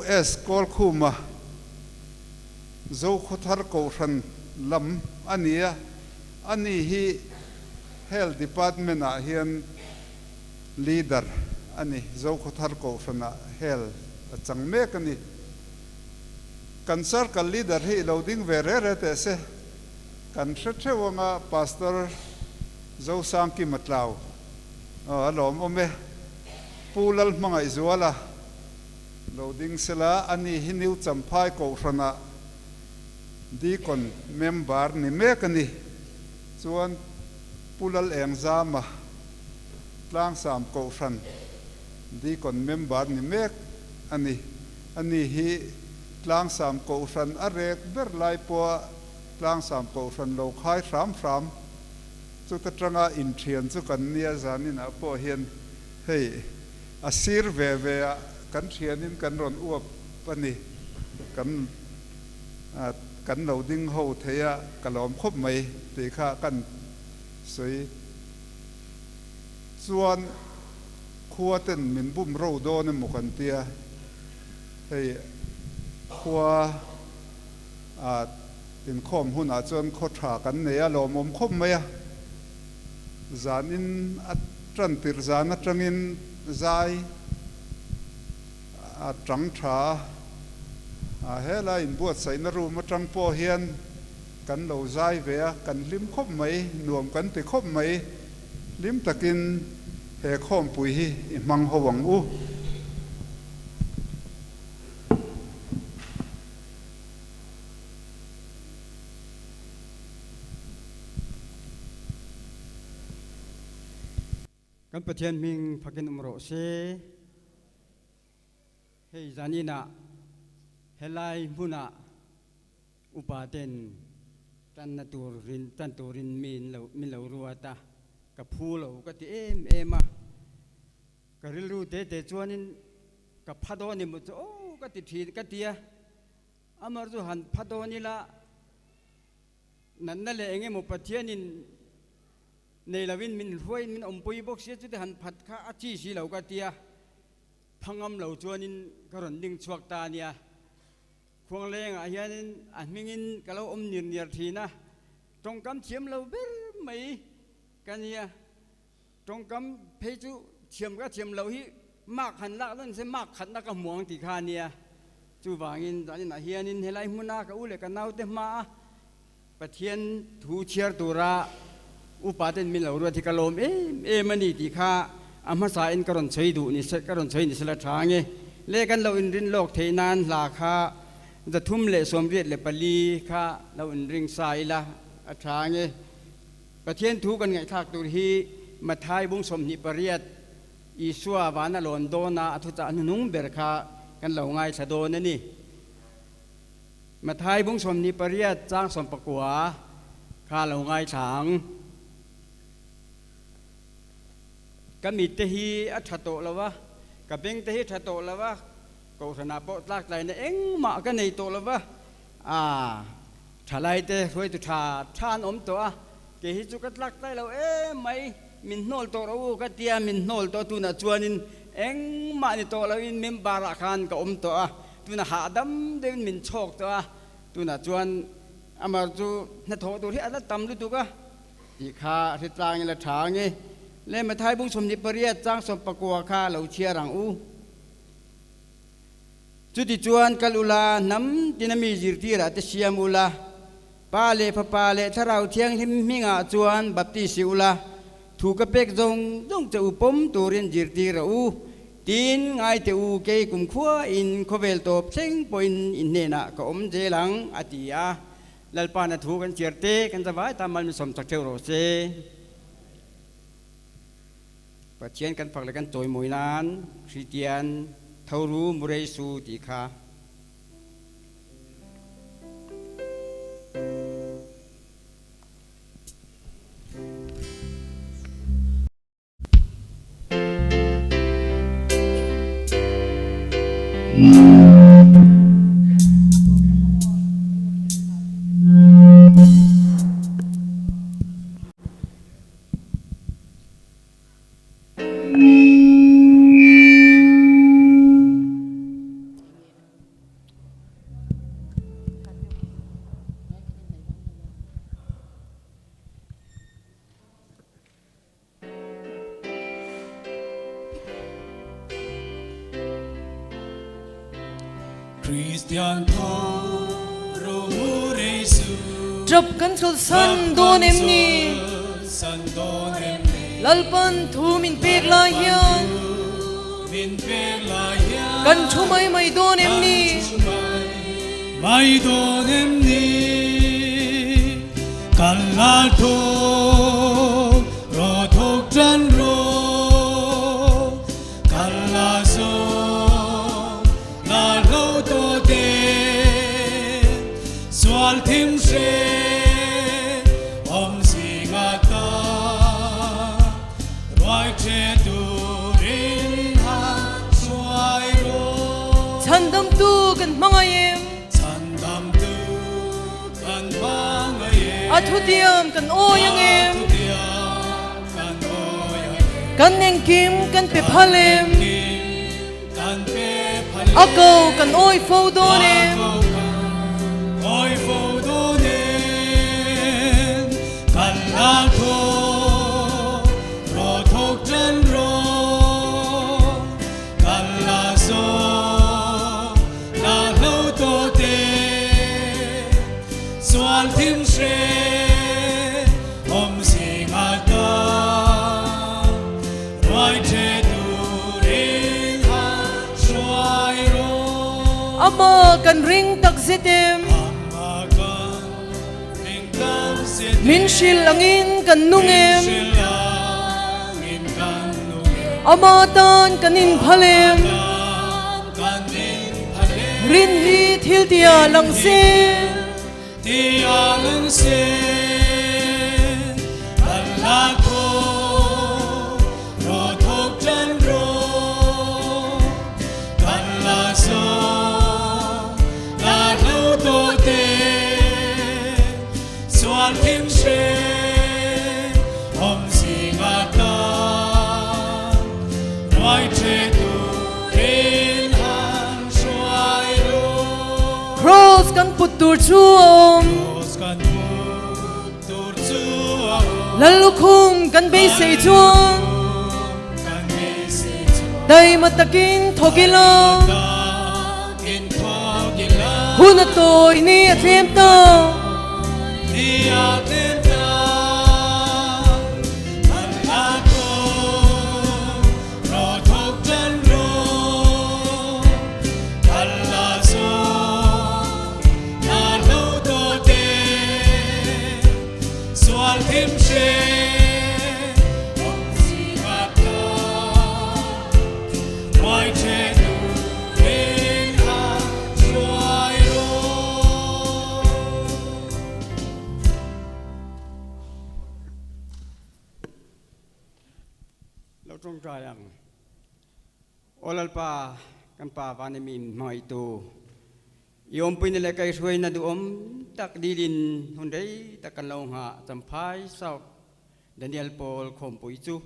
US Kawlkhuma Zokhawthar Kohhran lam a ni a, ani hi Health Department ah hian Leader a ni. Zokhawthar Kohhranah Health a chang mek a ni. Kan Circle Leader hi i lo ding ve re re teh se. Kan hre theuh anga Pastor Zosangkima Tlau a lawmawm e. Pu Lalhmangaihzuala lo ding sela, ani hi New Champhai Kohhranah Deacon member ni mek a ni. Chuan Pu Lalengzama Tlangsam Kohhran Deacon member ni mek a ni. Ani hi Tlangsam Kohhran a rek ber lai pawha Tlangsam Kohhran lo khai hram hram chuta tanga inthian chu kan nia zaninah pawh hian hei a sir ve ve ah kan thianin kan rawn uap a ni. Kan kan lo ding ho thei a ka lawm khawp mai tih kha kan sawi chuan khua ten min bum ro dawn emaw kan tia hei khua ah inkhawm hunah chuan khaw tha kan nei a lawmawm khawp mai a zanin a tan tirh zan atangin zai a tang tha a helai inbuatsaihna room atang pawh hian kan lo zai ve a kan hlim khawp mai nuam kan ti khawp mai. Hlim takin he khawmpui hi i hmang ho ang u. Kan Pathian hming fakin um rawh se. Hei zanin ah helai hmunah Upa ten tanna tur rin tan turin mi in lo min lo ruat a, ka phu lo ka ti em em a, ka rilru te te chuanin ka pha dawn emaw chu aw ka ti thin ka ti a, amar chu han pha dawn ila natna leh eng emaw Pathianin nei lovin min hruaiin min awmpui bawk sia chute han phat kha a chi si lo ka ti a, pha ngam lo chuanin ka rawn ding chhuak ta a nia. Khuanglengah hianin a hmingin ka lo awm nir niar thin a, tawngkam thiam lo ber mai ka nia. Tawngkam phei chu thiam ka thiam loh hi mark han lak dawn se mark khatna ka hmu ang tih kha a nia. Chuvangin zaninah hianin helai hmuna ka u leh ka naute hmaa Pathian thu chhiar tura upa ten min lo ruat hi ka lawm em em a ni tih kha a hmasain ka rawn chhui duh ni se ka rawn chhui ni sela tha nge le kan lo inrin lawk theih nan hla kha 384 kha lo inring sa ila a tha nge Pathian thu kan ngaihthlak tur hi Mathai bung 28 Isua vana lawn dawna a thuchah hnuhnung ber kha kan lo ngaithla dawn a ni. Mathai bung 28 chang 19 kha lo ngaithla ang. Ka mit te hi a tha tawh lo va, ka beng te hi a tha tawh lo va, kohhranah pawh tlaktlai-na engmah ka nei tawh lo va, aa thalai te hruaitu tha tha an awm tawh a, kei hi chu ka tlaktlai lo em mai, min hnawl tawh rawh u ka tia, min hnawl tawh tunah chuanin engmah ni tawh loin member-ah khan ka awm tawh a. Tuna hahdam deuhin min chhawk tawh a, tunah chuan amar chu hnathawh tur hi a la tam lutuk a tih kha hritlang ila tha ang e. Le Mathai bung 28 chang 19 kha lo chhiar ang u. Chutichuan kal ula, hnam tina mi zirtirah te siam ula, Pa leh Fapa leh Thlarau Thianghlim hmingah chuan baptisi ula, thu ka pek zawng zawng che u pawm turin zirtir a u. Tin, ngai teh u, kei kumkhua in khawvel tawp thleng pawhin in hnenah ka awm zel ang, a ti a. Lalpa'n a thu kan chhiar te kan zavai ta mal min sawm chak theuh rawh se. Pathian kan fak leh kan chawimawi nan Kristian tho ru murei su tih kha. Ṭap kan chawlhsan dawn em ni? Lalpan thu min pek lai hian kan thu mai mai dawn em ni? Chhandamtu kan hmangaih em? A thutiam kan awi ang em? Kan engkim kan pe phal em? A ko kan awi fo dawn em? Ama kan ring tak zet em? Min hrilh angin kan nung em? Ama tan kan inphal em? Rin hi thil tia lang se. Kraws kan put tur chu a awm. Lallukhum kan beisei chuan daima takin thawk ila. Hun a tawi ni a tlem ta. Lo tawngtai ang. Aw Lalpa, kan Pa van i min hmangaihtu, i awmpuina leh kaihhruaina duhawm tak dilin hun rei tak kan lo nghah Champhai South Daniel Paul khawmpui chu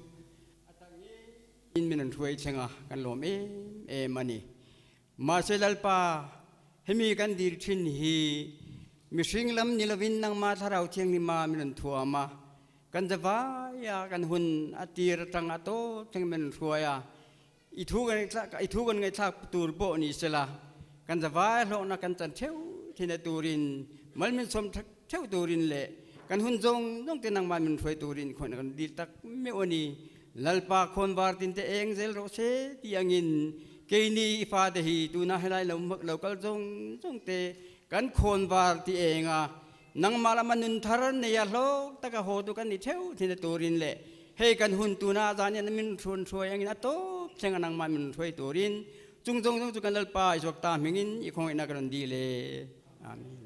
a tak ngeiin min rawn hruai thleng a, kan lawm em em a ni. Mahse Lalpa, hemi kan dil thin hi mihring lam ni lovin nangmah Thlarau Thianghlima min rawn thuam a, kan zavai a, kan hun a tir atang a tawp thleng min rawn hruai a, i thu kan i thu kan ngaihthlak tur pawh ni sela, kan zavai hlawhna kan chan theuh thin a turin mal min sawm theuh turin leh kan hun zawng zawng te nangmah min hruai turin khawihna kan dil tak meuh a ni. Lalpa khawnvar tinte eng zel rawh se ti angin keini i fate hi tuna helai lo lo kal zawng zawng te kan khawnvar ti eng a, nangmah lama nun thar nei a hlawk taka haw tu kan ni theuh thin a turin leh hei kan hun tuna zan hian min hruan hruai angin a tawp thleng a nangmah min hruai turin chung zawng zawng chu kan Lalpa i zawk ta hmingin i khawngaihna ka rawn dil e. Amen.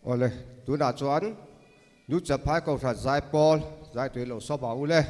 Awle, tunah chuan Nu Champhai Kohhran Zaipawl Zaitui lo sawm ang u le.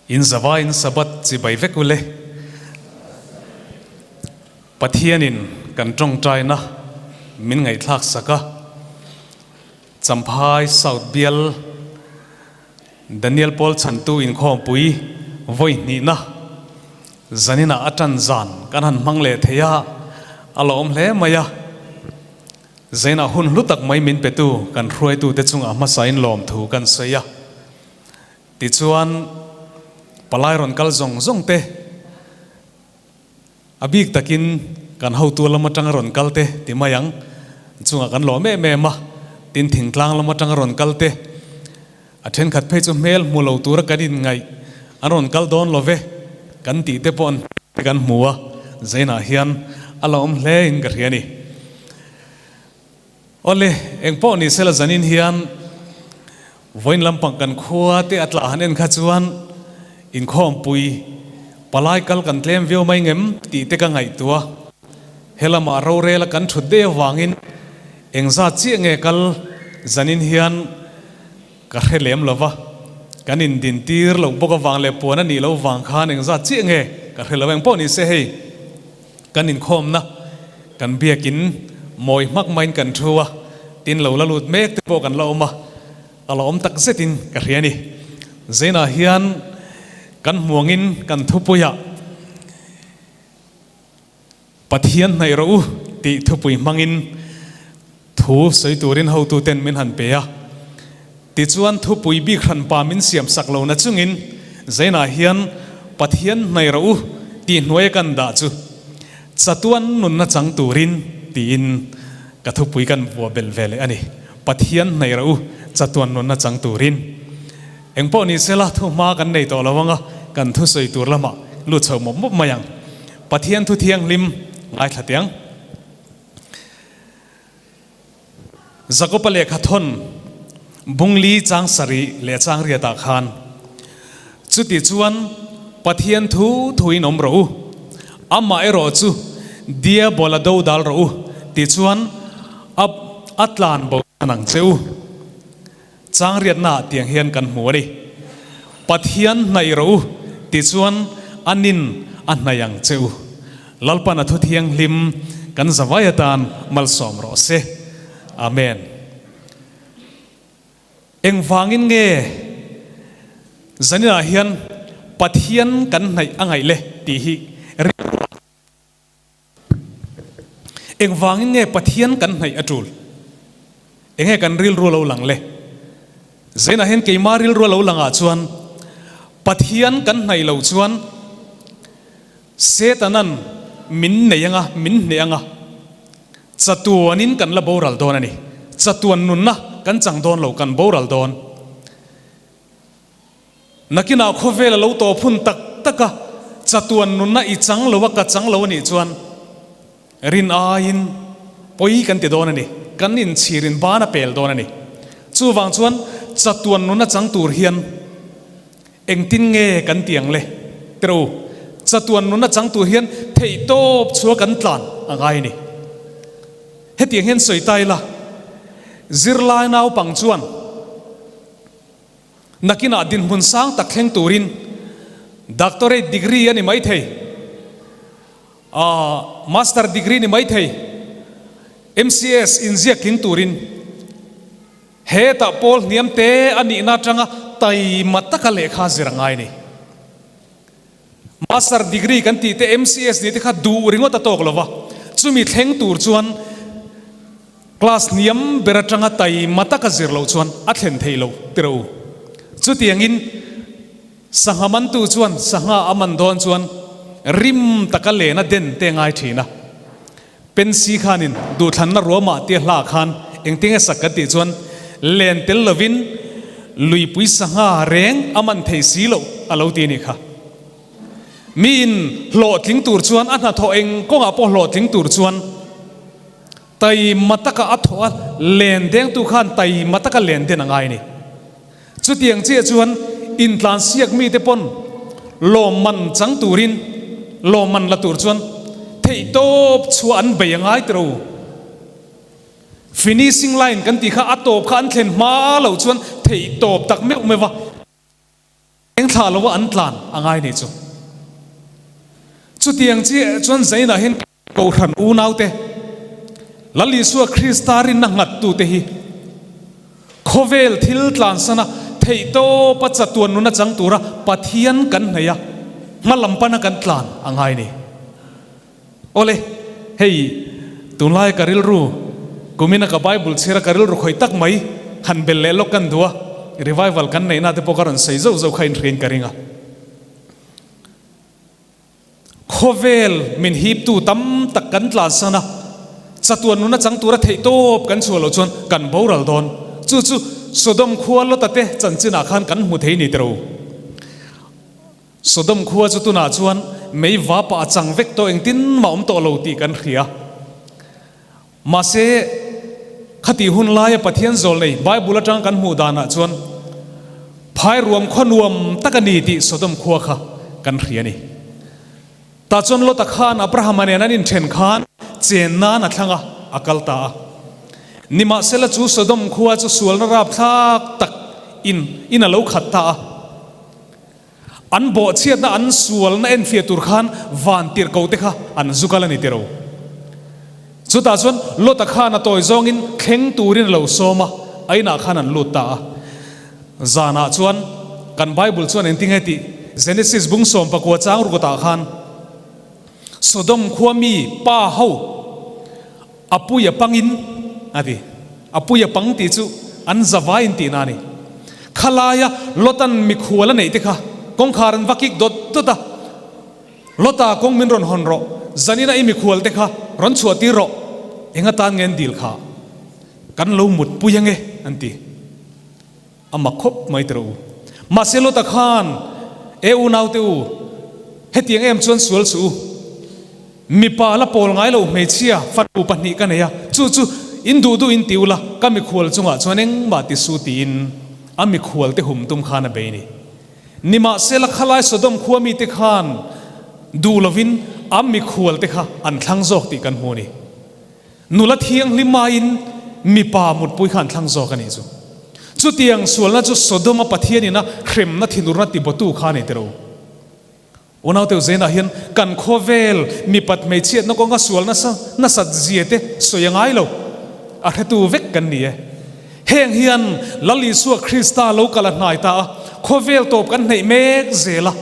In zavaiin Sabbath chibai vek ule. Pathianin kan tawngtaina min ngaihthlak sak a, Champhai South Bial Daniel Paul chhantu inkhawmpui vawi hnihna zaninah a tan zan kan han hmang leh thei a, a lawm hle mai a. Zainah hun hlu tak mai min petu kan hruaitute chungah hmasain lawmthu kan sawi a. Tichuan, palai rawn kal zawng zawng te, a bik takin kan hotu lam atanga rawn kal te ti mai ang, chungah kan lawm em em a, tin thingtlang lam atanga rawn kal te, a thenkhat phei chu hmel hmu lo tura kan inngaih an rawn kal dawn lo ve kan tih te pawh an te kan hmu a, Zainah hian a la awm hle in ka hria a ni. Awle, engpawh ni sela zanin hian vawiin lampang kan khua te a tlah han en kha chuan inkhawmpui palai kal kan tlem viau mai ngem tih te ka ngaihtuah. He lamah rorela kan thut daih avangin engzat chiah nge kal zanin hian ka hre lem lo va, kan indintir loh bawk avang leh puan a nih loh vang khan engzat chiah nge ka hre lo. Engpawh ni se hei. Kan inkhawmna kan biakin mawi hmak maiin kan thu a, tin lo la lut mek te pawh kan la awm a, a la awm tak zetin ka hria a ni. Zainah hian kan hmuangin kan thupuiah Pathian hnaih rawh u tih thupui hmangin thu sawi turin hotuten min han pe a. Tichuan thupui bik hranpa min siam sak lo na chungin Zainah hian Pathian hnaih rawh u tih hnuaia kan dah chu chatuan nunna chang turin tiin ka thupui kan vuah belh ve leh a ni. Pathian hnaih rawh u chatuan nunna chang turin. Engpawh ni sela thu hma kan nei tawh lo anga kan thusawi tur lamah lut chho mawp mawp mai ang. Pathian thu thianghlim ngaithla tiang. Jakoba lehkha thawn bungli chang sarih leh chang riatah khan, Chuti chuan Pathian thu thuin awm rawh u, amah erawh chu Diabola do dal rawh u, tichuan a a tlan bo tan ang che u. Chang riatnaah tiang hian kan hmu a ni. Pathian hnaih rawh u, tichuan a nin a hnaih ang che u. Lalpan a thu thianghlim kan zavai atan malsawm rawh se. Amen. Engvangin nge zaninah hian Pathian kan hnaih a ngaih le tih hi rilru ah. Engvangin nge Pathian kan hnaih a tul? Enge kan rilru lo lang le? Zainah hian keimah rilru lo langah chuan Pathian kan hnaih lo chuan Setanan min nei anga, min hneh anga, chatuanin kan la boral dawn a ni. Chatuan nunna kan chang dawn lo, kan boral dawn. Nakinah khawvel a lo tawp hun tak tak a, chatuan nunna i chang lo a, ka chang lo a nih chuan rin aiin pawi kan ti dawn a ni, kan inchhirin ban a pel dawn a ni. Chuvang chuan chatuan nunna chang tur hian engtin nge kan ti ang le? Tiro u, chatuan nunna chang tur hian theihtawp chhua kan tlan a ngai a ni. Hetiang hian sawi ta ila, zirlai naupang chuan, Nakinah dinhmun sang tak thleng turin Doctorate degree a ni mai thei, Master degree ni mai thei, MCS inziak tling turin hetah pawl hniam te a nihna atanga taima taka lehkha zir a ngai a ni. Master degree kan tih te MCS nih te kha duh ringawt a tawk lo va, chumi thleng tur chuan class hniam ber atanga taima taka zir loh chuan a thlen theih loh ti rawh u. Chutiangin sangha mantu chuan sangha a man dawn chuan rim taka len a den te ngai thin a. Pensi khanin duhthlanna ruamah tia hla khan engtinge sak kan tih chuan len tel lovin luipui sangha reng a man thei si loh a lo ti a nih kha. Miin hlawhtling tur chuan a hnathawh eng kawngah pawh hlawhtling tur chuan taima taka a thawh a, len dengtu khan taima taka len den a ngai a ni. Chutiang chiah chuan intlansiak mite pawn lawmman chang turin, lawmman la tur chuan theihtawp chhuah an bei a ngai tiro. Finishing line kan tih kha a tawp kha an thlen hma lo chuan theihtawp tak meuh meuh va. Eng thlah lo a an tlan a ngai nih chu. Chutiang chiah chuan Zainah hian Kohhran unaute, Lal Isua Krista rinna nghattute hi khawvel thil tlansana theihtawpa chatuan nuna chang tura Pathian kan hnaih a, hma lam pana kan tlan a ngai ni. Awle, hei tunlai ka rilru kumina ka Bible chhiara ka rilru khawih tak mai han bel leh lawk kan duh a, revival kan neihna te pawh ka rawn sawi zauh zauh kha inhriain ka ring a. Khawvel min hiptu tam tak kan tlansan a, chatuan nuna chang tura theih tawp kan chhuah loh chuan kan boral dawn. Chu chu Sodom khua Lota te chanchinah khan kan hmu thei ni tiro. Sodom khua chu tunah chuan mei va pah a chang vek tawh engtin mah awm tawh lo tih kan hria. Mahse, khatih hun laia Pathian zawl nei Bible atang kan hmuh danah chuan phai ruam khua nuam tak a ni tih Sodom khua kha kan hria a ni. Tah chuan Lota khan Abrahama nen an inthen khan chen nan a thlang a, a kal ta a. Nimahsela chu Sodom khua chu sualna rapthlak tak in in a lo khat ta a. An bawhchhiatna an sualna enfiah tur khan van tirhko te kha an zu kal a ni tiro. Chutah chuan Lota khan a tawi zawngin thleng turin a lo sawm a, a inah khan an lut ta a. Zanah chuan kan Bible chuan engtinge tih Genesis bung 19 chang rukawtah khan Sodom khua mi pa ho A pui a pangin a ti. A pui a pang tih chu an zavai in tihna a ni. Khalaia Lotan mikhual a neih te kha kawngkhar an va kik dawt dawt a, Lota kawng min rawn hawn rawh, zanina i mikhual te kha rawn chhuah tir rawh, eng atan nge an dil kha? Kan lo mut pui ange an ti. A mak khawp mai tawh u. Mahse Lota khan, E unaute u, hetiang em chuan sual suh u. Mipa la pawl ngai lo hmeichhia fanu pahnih ka nei a, chu chu in duh duh in ti ula, ka mikhual chungah chuan engmah ti su tiin a mikhual te hum tum khan a bei ni. Nimahsela khalai Sodom khua mite khan duh lovin a mikhual te kha an thlang zawk tih kan hmu a ni. Nula thianghlim aiin mipa mutpui kha an thlang zawk a nih chu. Chutiang sualna chu Sodoma Pathianina hremna thinurna tibawtu kha a ni tiro. Unauteu zenah hian kan khawvel mipat hmeichhiatna kawnga sual nasa nasat zia te sawi a ngai lo. A hretu vek kan ni e. Heng hian Lal Isua Krista lo kal a hnai ta a, khawvel tawp kan hneih mek zel a.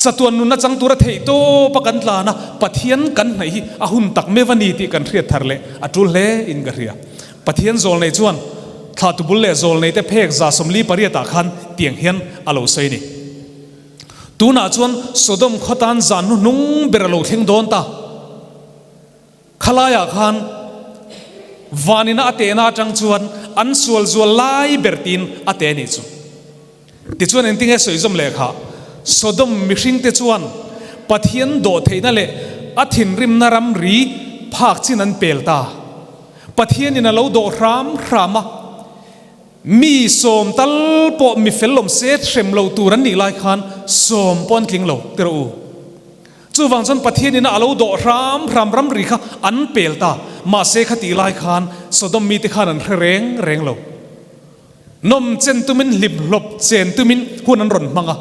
Chatuan nunna chang tura theih tawp a kan tlan a, Pathian kan hnaih hi a hun tak meuh a ni tih kan hriat thar leh a tul hle in ka hria. Pathian zawl nei chuan thla tubul leh zawl nei te phek 48 ah khan tiang hian a lo sawi a ni. Tunah chuan Sodom khaw tan zan hnuhnung ber a lo thleng dawn ta. Khalaiah khan vanina a tehna atang chuan an sual zual lai ber tiin a teh a nih chu. Tichuan engtinge sawi zawm leh kha? Sodom mihringte chuan Pathian dawhtheihna leh a thinrimna ramri phak chin an pel ta. Pathianin a lo dawh hram hram a. Mi sawm tal pawh mi fel lawm se hrem lo tur an nih lai khan sawm pawh an tling lo ti rawh u. Chuvang chuan Pathian ina a lo dawh hram hram ramri kha an pel ta. Mahse kha tih lai khan Sodom mite khan an hre reng reng lo. Nawm chen tumin hlip hlawp chen tumin hun an rawn hmang a.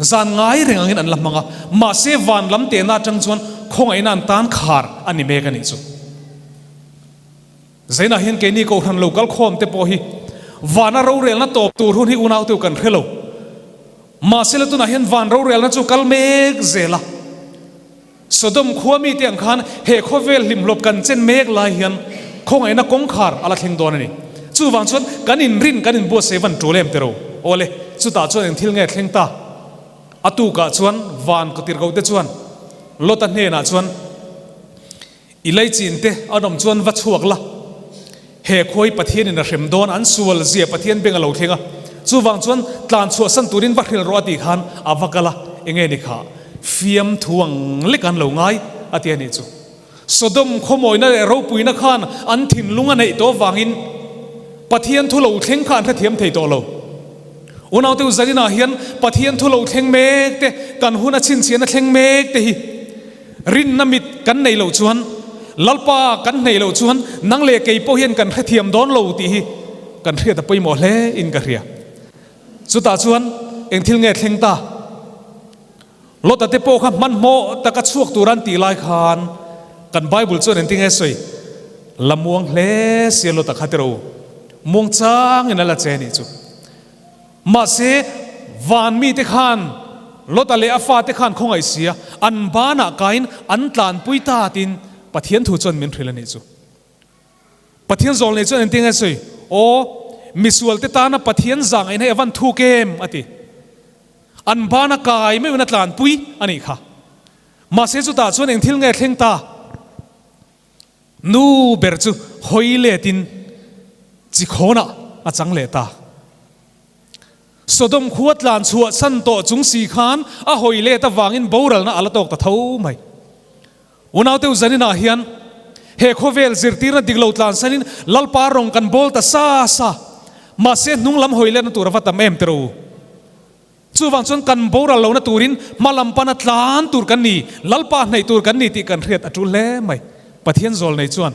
Zan ngai reng angin an la hmang a. Mahse van lam tehna atang chuan khawngaihna an tan khar a ni mek a nih chu. Zainah hian keini Kohhran lo kal khawm te pawh hi vana rorelna tawp tur hun hi unauteu kan hre lo. Mahse la tunah hian van rorelna chu kal mek zel a. Sodom khua mite ang khan he khawvel hlimhlawp kan chen mek lai hian khawngaihna kawngkhar a la thleng dawn a ni. Chuvang chuan kan inrin kan inbuatsaih van tul em tiro. Awle, chutah chuan eng thil nge thleng ta? A tukah chuan van kawtirko te chuan Lota hnenah chuan, I leichin te an awm chuan va chhuak la, he khuai Pathianin a hrem dawn an sual zia Pathian beng a lo thleng a, chuvang chuan tlan chhuahsan turin va hrilh rawh a tih khan a va kal a, enge ni kha fiam thu ang lek an lo ngai a ti a nih chu. Sodom khawmawina leh ropuina khan an thinlung a neih tawh vangin Pathian thu lo thleng kha an hrethiam thei tawh lo. Unaute u Zarina hian Pathian thu lo thleng mek te, kan hun a chhinchhiahna thleng mek te hi Rinna mit kan neih loh chuan, Lalpa kan hneih loh chuan nang leh kei pawh hian kan hrethiam dawn lo tih hi kan hriat a pawimawh hle in ka hria. Chutah chuan eng thil nge thleng ta? Lota te pawh kha hmanhmawh taka chhuak tur an tih lai khan kan Bible chuan engtin nge sawi? La muang hle sia Lota kha tiraw? Muang changin a la che anih chu. Mahse, van mite khan Lota leh a fate khan khawngaih sia, an banah kaiin an tlanpui ta tiin Pathian thu chuan min hrilh anih chu. Pathian zawl nei chuan engtin nge sawi? Aw, misualte tana Pathian zah ngaihna hi a van thuk em? a ti. An bana kai meuhin a tlanpui a nih kha. Mahse chutah chuan eng thil nge thleng ta? Nu ber chu hawi letin chi khawnah a chang leh ta. Sodom khua tlan chhuah chhan tawh chung si khan a hawi let avangin boralna a la tawk ta tho mai. Unaute u zaninah hian he khawvel zirtirna dik lo tlansanin Lalpa rawng kan bawl ta sa sa. Mahse hnung lam hawi letna tur a va tam em tiraw u. Chuvang chuan kan boral lohna turin hma lam pana tlan tur kan ni, Lalpa hnaih tur kan ni tih kan hriat a tul hle mai. Pathian zawl nei chuan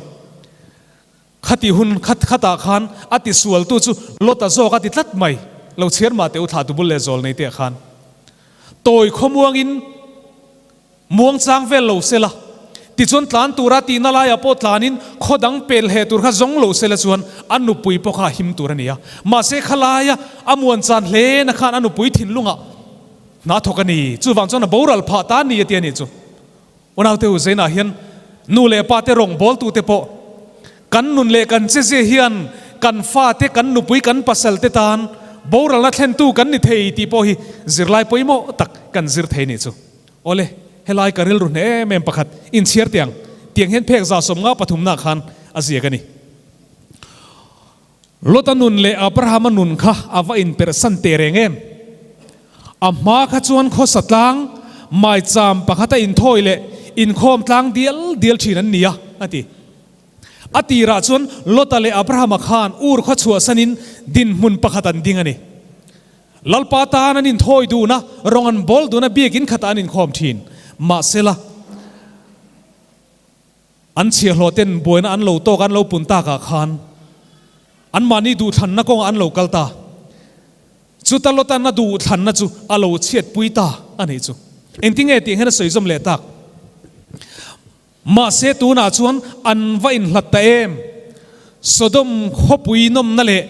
khati hun khat khatah khan a tisualtu chu Lota zawk a ti tlat mai. Lo chhiar mah teh u thlah tubul leh zawl nei te ah khan tawi khawmuangin Muangchang vel lo sela, tichuan tlan tura tihna laiah pawh tlanin khaw dang pel heh tur kha zawng lo sela chuan a nupui pawh kha a him tur a ni a. Mahse khalaia a muanchan hle na khan a nupui thinlungah hna thawk a ni. Chuvang chuan a boral phah ta a ni a ti a nih chu. Unaute u Zainah hian nu leh pa te rawngbawltute pawh Kan nun leh kan chezia hian kan fate, kan nupui, kan pasal te tan boralna thlentu kan ni thei tih pawh hi zirlai pawimawh tak kan zir thei nih chu. Awle, helai ka rilru hne em em pakhat inchhiar tiang tiang hian phek 153 na khan a ziak a ni. Lota nun leh Abrahama nun kha a va inperhsan teh reng em? A hma kha chuan khawsa tlang, maicham pakhata inthawi leh inkhawm tlang dial dial thin an ni a, a ti. A tirah chuan Lota leh Abrahama khan Ur khaw chhuahsanin dinhmun pakhat an ding a ni. Lalpa tan an inthawi dun a, rawng an bawl dun a, biakin khatah an inkhawm thin. Mahsela, an chhiahhlawh ten buaina an lo tawk a, an lo pun takah khan anmahni duhthlanna kawngah an lo kal ta. Chuta Lotan a duhthlanna chu a lo chhiatpui ta a nih chu. Engtinge tih hian a sawi zawm leh tak. Mahse tunah chuan an va inhlat ta em? Sodom khawpui nawmna leh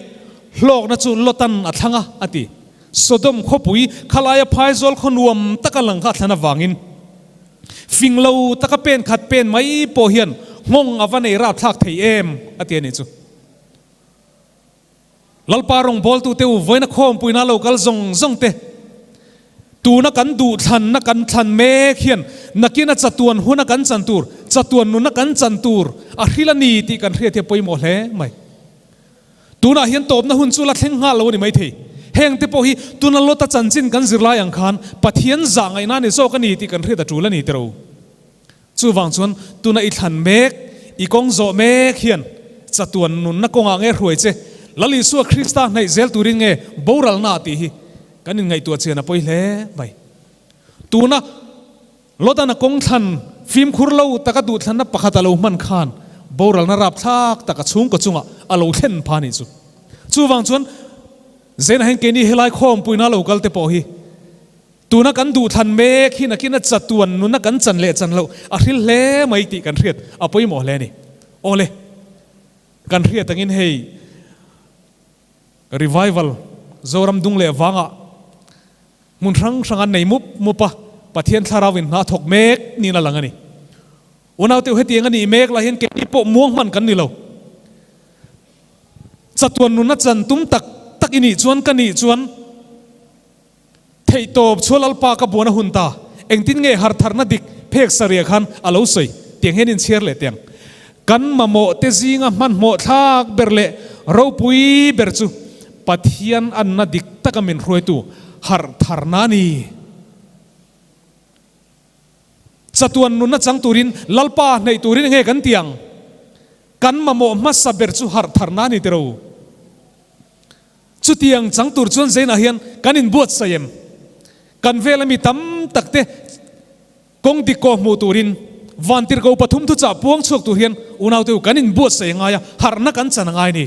hlawkna chu Lotan a thlang a, a ti. Sodom khawpui khalaia phaizawl khaw nuam taka lang kha a thlan avangin fing lo taka pen khat pen mai pawh hian nghawng a va nei rapthlak thei em, a ti a nih chu. Lalpa rawngbawltute u vawiina khawmpuina lo kal zawng zawng te, tuna kan duhthlanna kan thlan mek hian nakina chatuan huna kan chan tur, chatuan nuna kan chan tur a hril a ni tih kan hriat hi a pawimawh hle mai. Tunah hian tawpna hun chu la thleng nghal lo a ni maithei. Hengte pawh hi tuna Lota chanchin kan zir lai ang khan Pathian zah ngaihna ni zawk a ni tih kan hriat a tul a ni tiro. Chuvang chuan tuna i thlan mek, i kawng zawh mek hian chatuan nunna kawngah nge hruai che, Lal Isua Krista hnaih zel turin nge boralna tih hi kan inngaihtuah chian a pawi hle mai. Tuna Lotana kawng thlan fimkhur lo taka duhthlanna pakhat a lo hman khan boralna rapthlak tak a chhungkaw chungah a lo thlen pha nih chu. Chuvang chuan Zena hian keini helai khawmpuina lo kal te pawh hi Tuna kan duhthlan mek hi nakin a chatuan nuna kan chan leh chan loh a hril hle mai tih kan hriat a pawimawh hle a ni. Awle, kan hriat angin hei revival Zoram dung leh vangah hmun hrang hrang an nei mup mup a, Pathian thlarau in hna thawk mek niin a lang a ni. Unaute u hetiang a nih mek lah hian keini pawh muang hman kan ni lo. Chatuan nuna chan tum tak tak i nih chuan ka nih chuan, Theihtawp chhuah Lalpa ka buan a hun ta, engtin nge hartharna dik phek sarih ah khan a lo sawi? Tiang hian inchhiar leh tiang. Kan mamawh te zinga hmanhmawh thlak ber leh ropui ber chu Pathian anna dik taka min hruaitu harhtharna a ni. Chatuan nunna chang turin Lalpa hnaih turin enge kan ti ang? Kan mamawh hmasa ber chu harhtharna a ni tiro. Chutiang chang tur chuan Zainah hian kan inbuatsaih em? Kan vela mi tam tak te kawng dik kaw hmuh turin vantirhko pathum thuchah puang chhuak tur hian unaute u kan inbuatsaih a ngai a, harhna kan chan a ngai a ni.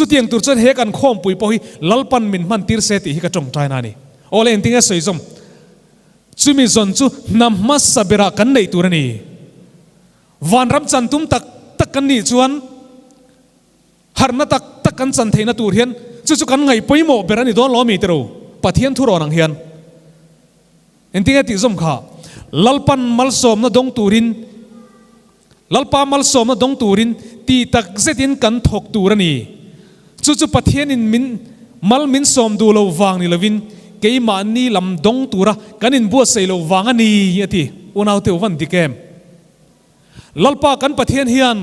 Chutiang tur chuan he kan khawmpui pawh hi Lalpan min hman tir se tih hi ka tawngtaina a ni. Aw le engtinge sawi zawm? Chumi zawn chu hnam hmasa berah kan neih tur a ni. Vanram chan tum tak tak kan nih chuan harhna tak tak kan chan theihna tur hian chu chu kan ngaih pawimawh ber a ni dawn lo ami tiro Pathian thu rawn ang hian engtinge tih zawm kha Lalpan malsawmna dawng turin Lalpa malsawmna dawng turin ti tak zetin kan thawk tur a ni. Chu chu Pathianin min mal min sawm duh lo vang ni lovin keimahni lam dawng tura kan inbuatsaih loh vang a ni, a ti. Unaute u van dik em? Lalpa kan Pathian hian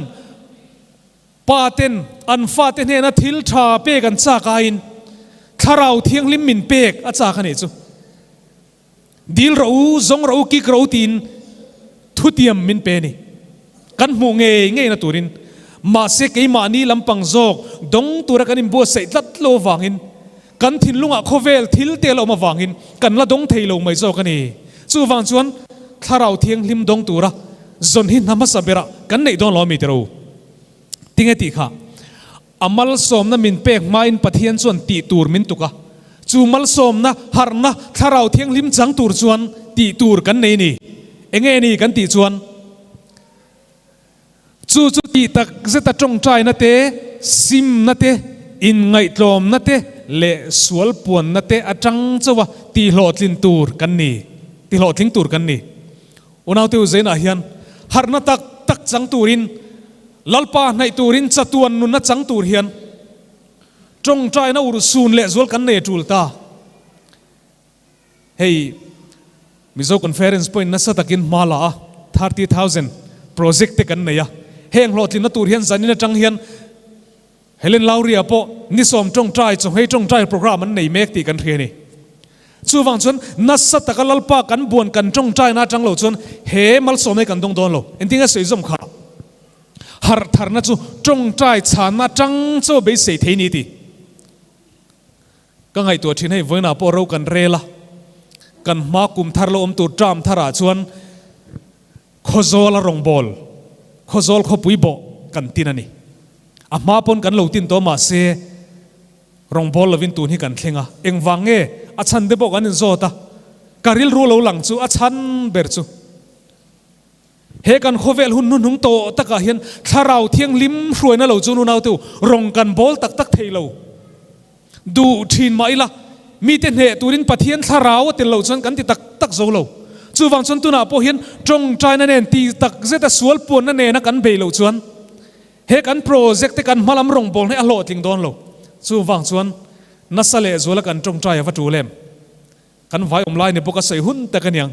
pa ten an fate hnena thil tha pek an chak aiin Thlarau Thianghlim min pek a chak a nih chu. Dil rawh u, zawng rawh u, kik rawh u tiin thutiam min pe a ni. Kan hmuh ngei ngei na turin. Mahse keimahni lampang zawk dawng tura kan inbuatsaih tlat lo avangin, kan thinlungah khawvel thil te la awm avangin kan la dawng thei lo mai zawk a ni. Chuvang chuan Thlarau Thianghlim dawng tura zawn hi hna hmasa berah kan neih dawn lo a mi tiro. Tinge tih kha? A malsawmna min pek hmain Pathian chuan tih tur min tuk a. Chu malsawmna, harhna, Thlarau Thianghlim chang tur chuan tih tur kan nei ni. Enge ni kan tih chuan? Chu chu tih tak zeta tawngtaina te, simna te, inngaihtlawmna te leh sual puanna te atang chauha tihhlawhtlin tur kan ni, tihhlawhtling tur kan ni. Unaute u Zainah hian harhna tak tak chang turin, Lalpa hnaih turin chatuan nunna chang tur hian tawngtaina ur sun leh zual kan nei a tul ta. Hei Mizo Conference pawhin nasa takin hma la a, 30,000 project te kan nei a, heng hlawhtlinna tur hian zanin atang hian Helen Lowry-a pawh ni sawm tawngtai chawhmei tawngtai program an nei mek tih kan hria a ni. Chuvang chuan nasa taka Lalpa kan buan kan tawngtaina atang lo chuan he malsawmna hi kan dawng dawn lo. Engtin nge sawi zawm kha? Harh tharna chu tawngtai chhanna atang chaw beisei thei ni ti. Ka ngaihtuah thin hei vawiinah pawh ro kan rel a, kan hma kum thar lo awm tur term tharah chuan Khawzawl a rawngbâwl, Khawzawl khawpui bawh kan tin a ni. A hma pawn kan lo tin tawh mahse rawngbâwl lovin tun hi kan thleng a, engvang nge a chhan te pawh kan inzawt a, ka rilru lo lang chu a chhan ber chu he kan khawvel hun hnuhnung tawh takah hian Thlarau Thianghlim hruaina lo chu nunaute u rawng kan bâwl tak tak thei lo. Duh thin mah ila, mite hneh turin Pathian thlarau a tel loh chuan kan ti tak tak zo lo. Chuvang chuan tunah pawh hian tawngtaina nen ti tak zeta sual puanna nena kan bei loh chuan he kan project te kan hmalam rawngbawlna hi a hlawhtling dawn lo. Chuvang chuan nasa lehzuala kan tawngtai a va tul em? Kan vai awm lai ni bawk a sawi hun tak aniang.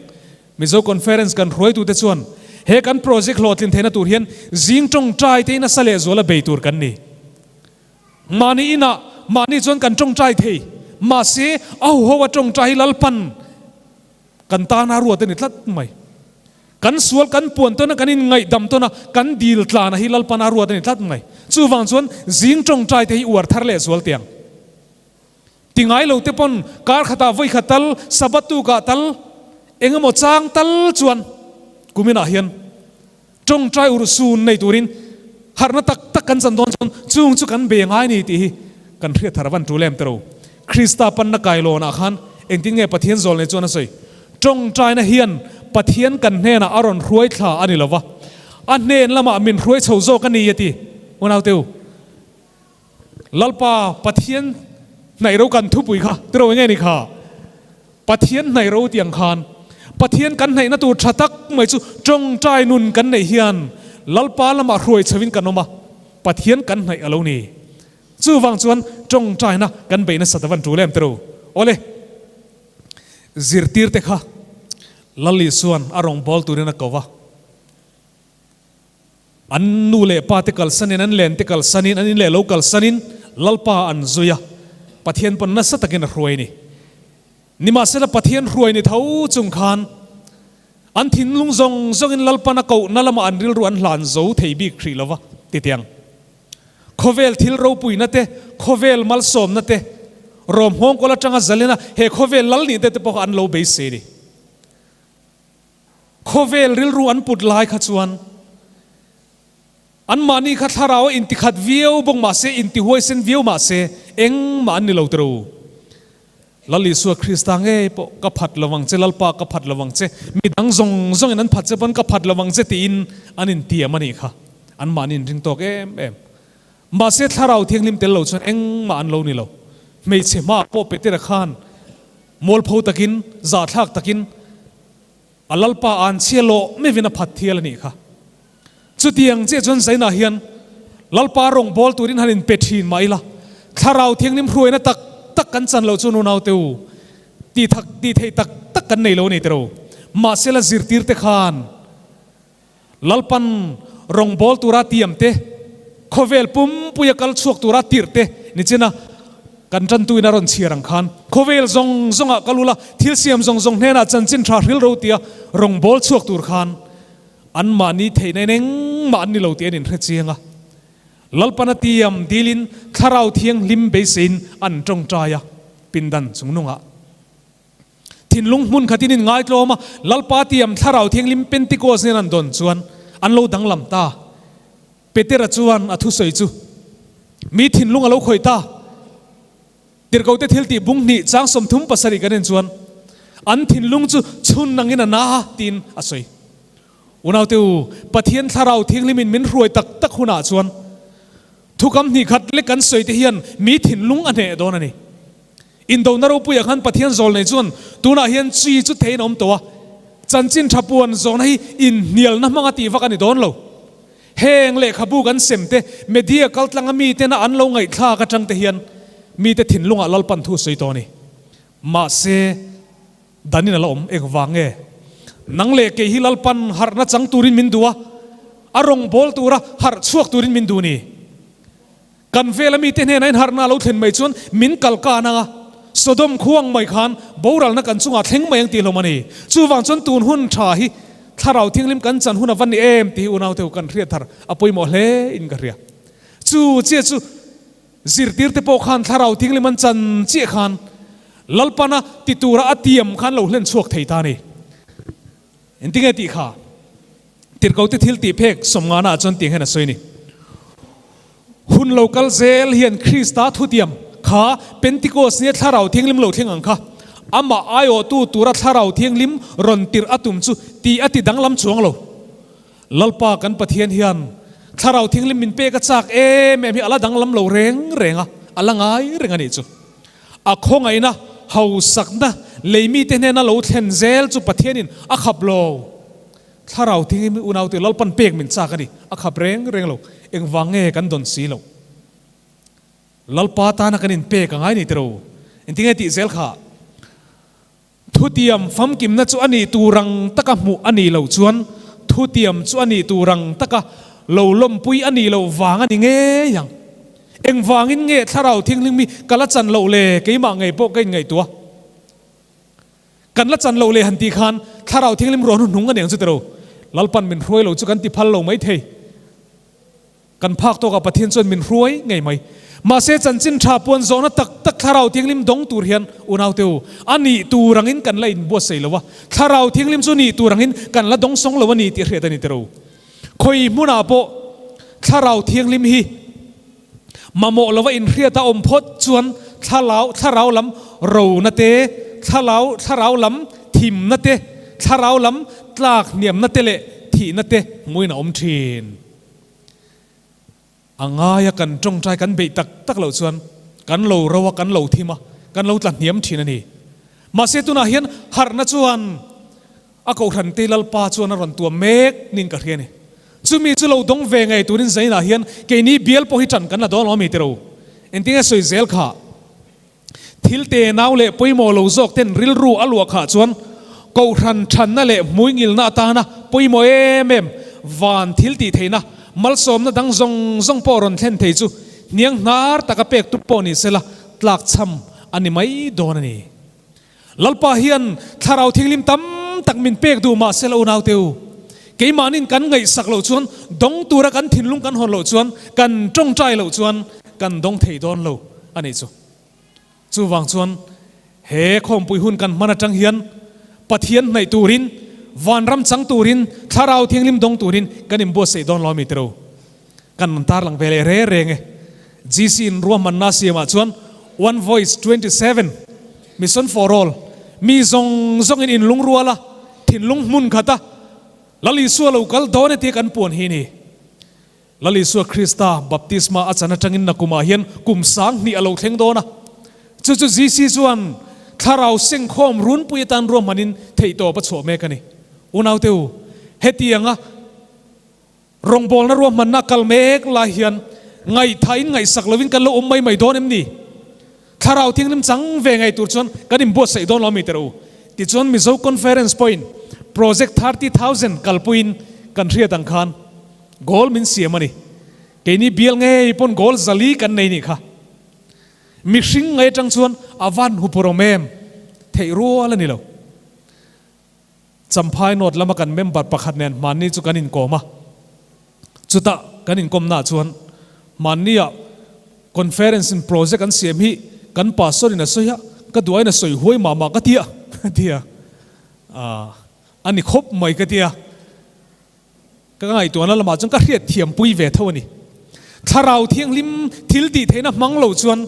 Mizo Conference kan hruaitute chuan he kan project hlawhtlin theihna tur hian zing tawngtai te hi nasa lehzuala bei tur kan ni. Mahni inah mahni chuan kan tawngtai thei, mahse a huho a tawngtai hi Lalpan kan tana ruat a ni tlat mai. Kan sual kan puan tawn a, kan inngaihdam tawn a, kan dil tlana hi Lalpan a ruat a ni tlat mai. Chuvang chuan zing tawngtai te hi uar thar leh zual tiang. Ti ngai lo te pawn kar khatah vawi khat tal, Sabbath tukah tal, engemaw chang tal chuan kuminah hian Tawngtai ur sun nei turin harhna tak tak kan chan dawn chuan chung chu kan be ngai ni tih hi kan hriat thar avan tul em tiro. Krista panna kailawnah khan engtin nge Pathian zawl nei chuan a sawi? Tawngtaina hian Pathian kan hnenah a rawn hruai thla a ni lova, a hnen lamah min hruai chho zawk a ni a ti. Unaute u, Lalpa Pathian hnaih ro kan thupui kha tiro enge ni kha? Pathian hnaih ro tiang khan Pathian kan hnaihna tur tha tak mai chu tawngtai nun kan neih hian Lalpa lamah hruai chhoin kan awm a, Pathian kan hnaih a lo ni. Chuvang chuan tawngtaina kan beih nasa ta van tul em tiro? Awle, zirtirte kha Lal Isuan a rawngbâwl turin a ko va. An nu leh pa te kalsanin, an len te kalsanin, an in leh lo kalsanin Lalpa an zui a, Pathian pawn nasa takin a hruai ni. Nimahsela Pathian hruai ni tho chung khan an thinlung zawng zawngin Lalpan a kohna lamah an rilru an hlan zo thei bik hrih lova ti tiang. Khawvel thil ropuina te, khawvel malsawmna te, rawm nghawngkawl atanga zalena he khawvel lal nih te te pawh kha an lo beisei ni. Khawvel rilru an put lai kha chuan Anmahni kha thlarau a intikhat viau bawk mah se, intihuaisen viau mah se, engmah an ni lo tiro. Lal Isua Krista ngei pawh ka phat lo vang che, Lalpa ka phat lo vang che, mi dang zawng zawngin an phat che pawn ka phat lo vang che tiin an intiam a nih kha. Anmahni inring tawk em em. Mahse thlarau thianghlim tel lo chuan engmah an lo ni lo. Hmeichhe hmaah pawh Petera khan mualpho takin, zahthlak takin a Lalpa an chhia lawh mevin a phat thial a nih kha. Chutiang chiah chuan Zainah hian Lalpa rawngbâwl turin han inpe ṭhin mah ila, thlarau thianghlim hruaina tak tak kan chan loh chuan unaute u, tih thak tih theih tak tak kan nei lo a ni tiro. Mahse la zirtirte khan Lalpan rawngbâwl tura tiam te, khawvel pumpuia kal chhuak tura tirh te ni chin a, kan ṭantuin a rawn chhiar ang khan khawvel zawng zawngah kal ula, thil siam zawng zawng hnenah chanchin ṭha hril ro tia rawngbâwl chhuak tur khan Anmahni theihna in engmah an ni lo tih an inhre chiang a. Lalpan a tiam dilin Thlarau Thianghlim beiseiin an tawngtai a, pindan chungnungah. Thinlung hmun khatin in ngaitlawm a, Lalpa tiam Thlarau Thianghlim Pentecost nen an dawn chuan an lo danglam ta. Petera chuan a thusawi chu mi thinlung a lo khawih ta. Tirhkohte thiltih bung hnih chang 37 kan en chuan an thinlung chu chhun nangin a na a tiin a sawi. Unaute u, Pathian Thlarau Thianghlimin min hruai tak tak hunah chuan thukam hnih khat lek kan sawi te hian mi thinlung a hneh dawn a ni. Indona ropuiah khan Pathian zawl nei chuan tunah hian chi chu theiin a awm tawh a, chanchin tha puan zawhna hi inhnialna hmanga tih vak a ni dawn lo. Heng lehkhabu kan sem te, media kaltlanga mitena an lo ngaihthlak atang te hian mite thinlungah Lalpan thu sawi tawh a ni. Mahse, danin a la awm engvang nge? Nang leh kei hi Lalpan harhna chang turin min duh a, a rawngbâwl tura harh chhuak turin min duh ni. Kan vela mite hnenah in harhna a lo thlen mai chuan min kal kan ang a, Sodom khuang mai khan boralna kan chungah thleng mai ang tih hlawm a ni. Chuvang chuan tun hun tha hi Thlarau Thianghlim kan chan hun a va ni em tih hi unaute u kan hriat thar a pawimawh hle in ka hria. Chu chiah chu zirtirte pawh khan Thlarau Thianghlim an chan chiah khan Lalpana ti tura a tiam khan lo hlen chhuak thei ta a ni. Engtinge tih kha? Tirhkote thil tih phek sawmngana ah chuan tiang hian a sawi a ni. Hun lo kal zel hian Krista thutiam kha Pentikos nia Thlarau Thianghlim lo thleng ang kha amah aiawhtu tura Thlarau Thianghlim rawn tirh a tum chu tih a ti danglam chuang lo. Lalpa kan Pathian hian Thlarau Thianghlim min pek a chak em em hi a la danglam lo reng reng a, a la ngai reng a nih chu. A khawngaihna, hausakna lei mite hnena lo thlen zel chu Pathianin a khap lo. Thlarau thingim unaute Lalpan pek min chak a ni, a khap reng reng lo. Engvang nge kan dawn si lo? Lalpa tana kan inpek a ngai ni tiro. Engtinge tih zel kha? Thutiam famkimna chu a nih tur ang taka hmuh a nih loh chuan thutiam chu a nih tur ang taka lo lawmpui a nih loh vang a ni ngei ang. Engvangin nge Thlarau Thianghlim hi ka la chan loh le? Keimah ngei pawh ka inngaihtuah. Kan la chan loh le han tih khan Thlarau Thianghlim ruah hnuhnung a ni ang chu tiro. Lalpan min hruai lo chu kan ti phal lo mai thei. Kan phak tawkah Pathian chuan min hruai ngei mai. Mahse chanchin tha puan zawhna tak tak Thlarau Thianghlim dawng tur hian unaute u, a nih tur angin kan la inbuatsaih lo a, Thlarau Thianghlim chu nih tur angin kan la dawng sawng lo a ni tih hriat a ni tiro. Khawi hmunah pawh Thlarau Thianghlim hi mamawh lova inhriat a awm phawt chuan thlarau thlarau lam rona te, thlarau thlarau lam thimna te, thlarau lam tlak hniamna te leh thihna te hmuin a awm thin. A ngaia kan tawngtai kan beih tak tak loh chuan kan lo ro a, kan lo thim a, kan lo tla hniam thin a ni. Mahse tunah hian harhna chuan a kohhran te Lalpa chuan a rawn tuam mek niin ka hria a ni. Chumi chu lo dawng ve ngei turin zainah hian keini bial pawh hi tan kan la dawn lo a mi tiro. Engtinge sawi zel kha? Thil te nau leh pawimawh lo zawk ten rilru a luah khah chuan Kohhran thanna leh hmuingilna atana pawimawh em em van thil tih theihna malsawmna dang zawng zawng pawh rawn thlen thei chu hniang hnar taka pek tum pawh ni sela tlakchham a ni mai dawn a ni. Lalpa hian Thlarau Thianghlim tam tak min pek duh mah sela unaute u, keimahnin kan ngaihsak loh chuan dawng tura kan thinlung kan hawn loh chuan kan tawngtai loh chuan kan dawng thei dawn lo a nih chu. Chuvang chuan he khawmpui hun kan hman atang hian Pathian hnaih turin, vanram chang turin, Thlarau Thianghlim dawng turin kan inbuatsaih dawn lo a mi tiro. Kan tarlang ve leh re reng e. GC in ruahmanna siamah chuan One Voice 27, Mission for All, mi zawng zawngin inlungrual a, thinlung hmun khat a, Lal Isua lo kal dawn e tia kan puan hi ni. Lal Isua Krista baptisma a chan atangin nakumah hian kum 2000 a lo thleng dawn a. Chu chu GC chuan thlarau sengkhawm runpui atan ruahmanin theihtawp a chhuah mek a ni. Unaute u, hetianga Rawngbawlna ruahmanna kal mek lai hian ngaihthain ngaihsak lovin kan lo awm mai mai dawn em ni? Thlarau Thianghlim chang ve ngei tur chuan kan inbuatsaih dawn lo mi teh u. Tichuan Mizo Conference pawhin Project 30,000 kalpuiin kan hriat ang khan goal min siam a ni. Keini bial ngei pawn goal 400 kan nei nih kha. Mihring ngei atang chuan a van huphurhawm em? Theih rual a ni lo. Champhai North lama kan member pakhat nen hmanni chu kan inkawm a, chutah kan inkawmnaah chuan hmannia conference in project an siam hi kan pastor in a sawi a, ka duain a sawi huai mah mah ka ti a, ka ti a, a ni khawp mai ka ti a, ka ngaihtuahna lamah chuan ka hriat thiampui ve tho a ni. Thlarau Thianghlim thil tih theihna hmang lo chuan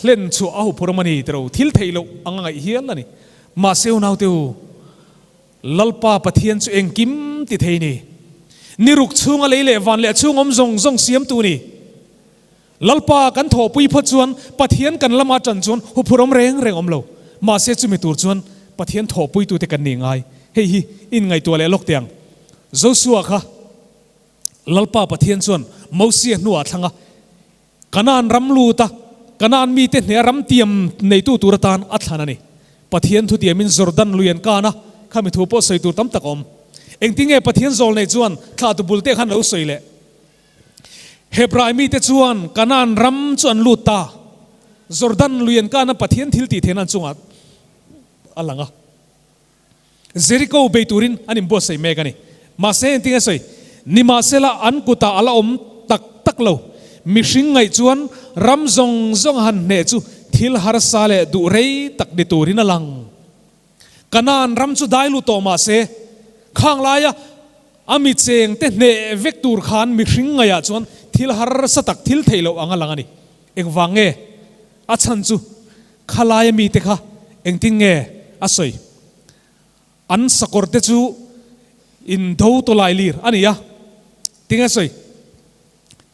Hlen chu a huphur awm a ni tiro, thil theih loh ang a ngaih hial a ni. Mahse unaute u, Lalpa Pathian chu engkim ti thei ni. Ni ruk chhunga lei leh van leh a chhung awm zawng zawng siamtu ni. Lalpa kan thawhpui phawt chuan Pathian kan lama tan chuan huphur awm reng reng awm lo. Mahse chumi tur chuan Pathian thawhpuitute kan ni ngai. Hei hi inngaihtuah leh lawk teh ang. Joshua kha Lalpa Pathian chuan Mosia hnuah thlang a. Kanaan ram lut a, Kanaan mite hneh ram tiam neitu tur atan a thlan a ni. Pathian thutiamin Jordan lui an kan a, khami thu pawh sawi tur tam tak a awm. Engtinge Pathian zawl nei chuan thlahtu bul te khan lo sawi leh? Hebrai mite chuan Kanaan ram chu an lut ta. Jordan lui an kan a, Pathian thil tih theihna an chungah a lang a. Jeriko bei turin an inbuatsaih mek a ni. Mahse engtin nge sawi? Nimahsela an kutah a la awm tak tak lo. Mihring ngaih chuan ram zawng zawng a han hneh chu thil harsa leh duh rei tak ni turin a lang. Kanaan ram chu dai lut tawh mahse, khang laia a mi chengte hneh vek tur khan mihring ngaihah chuan thil harsa tak thil theih loh ang a lang a ni. Engvang nge? A chhan chu Khalaia mite kha engtin nge a sawi? An sakawr te chu in do tawlai lir a ni a, tinge a sawi?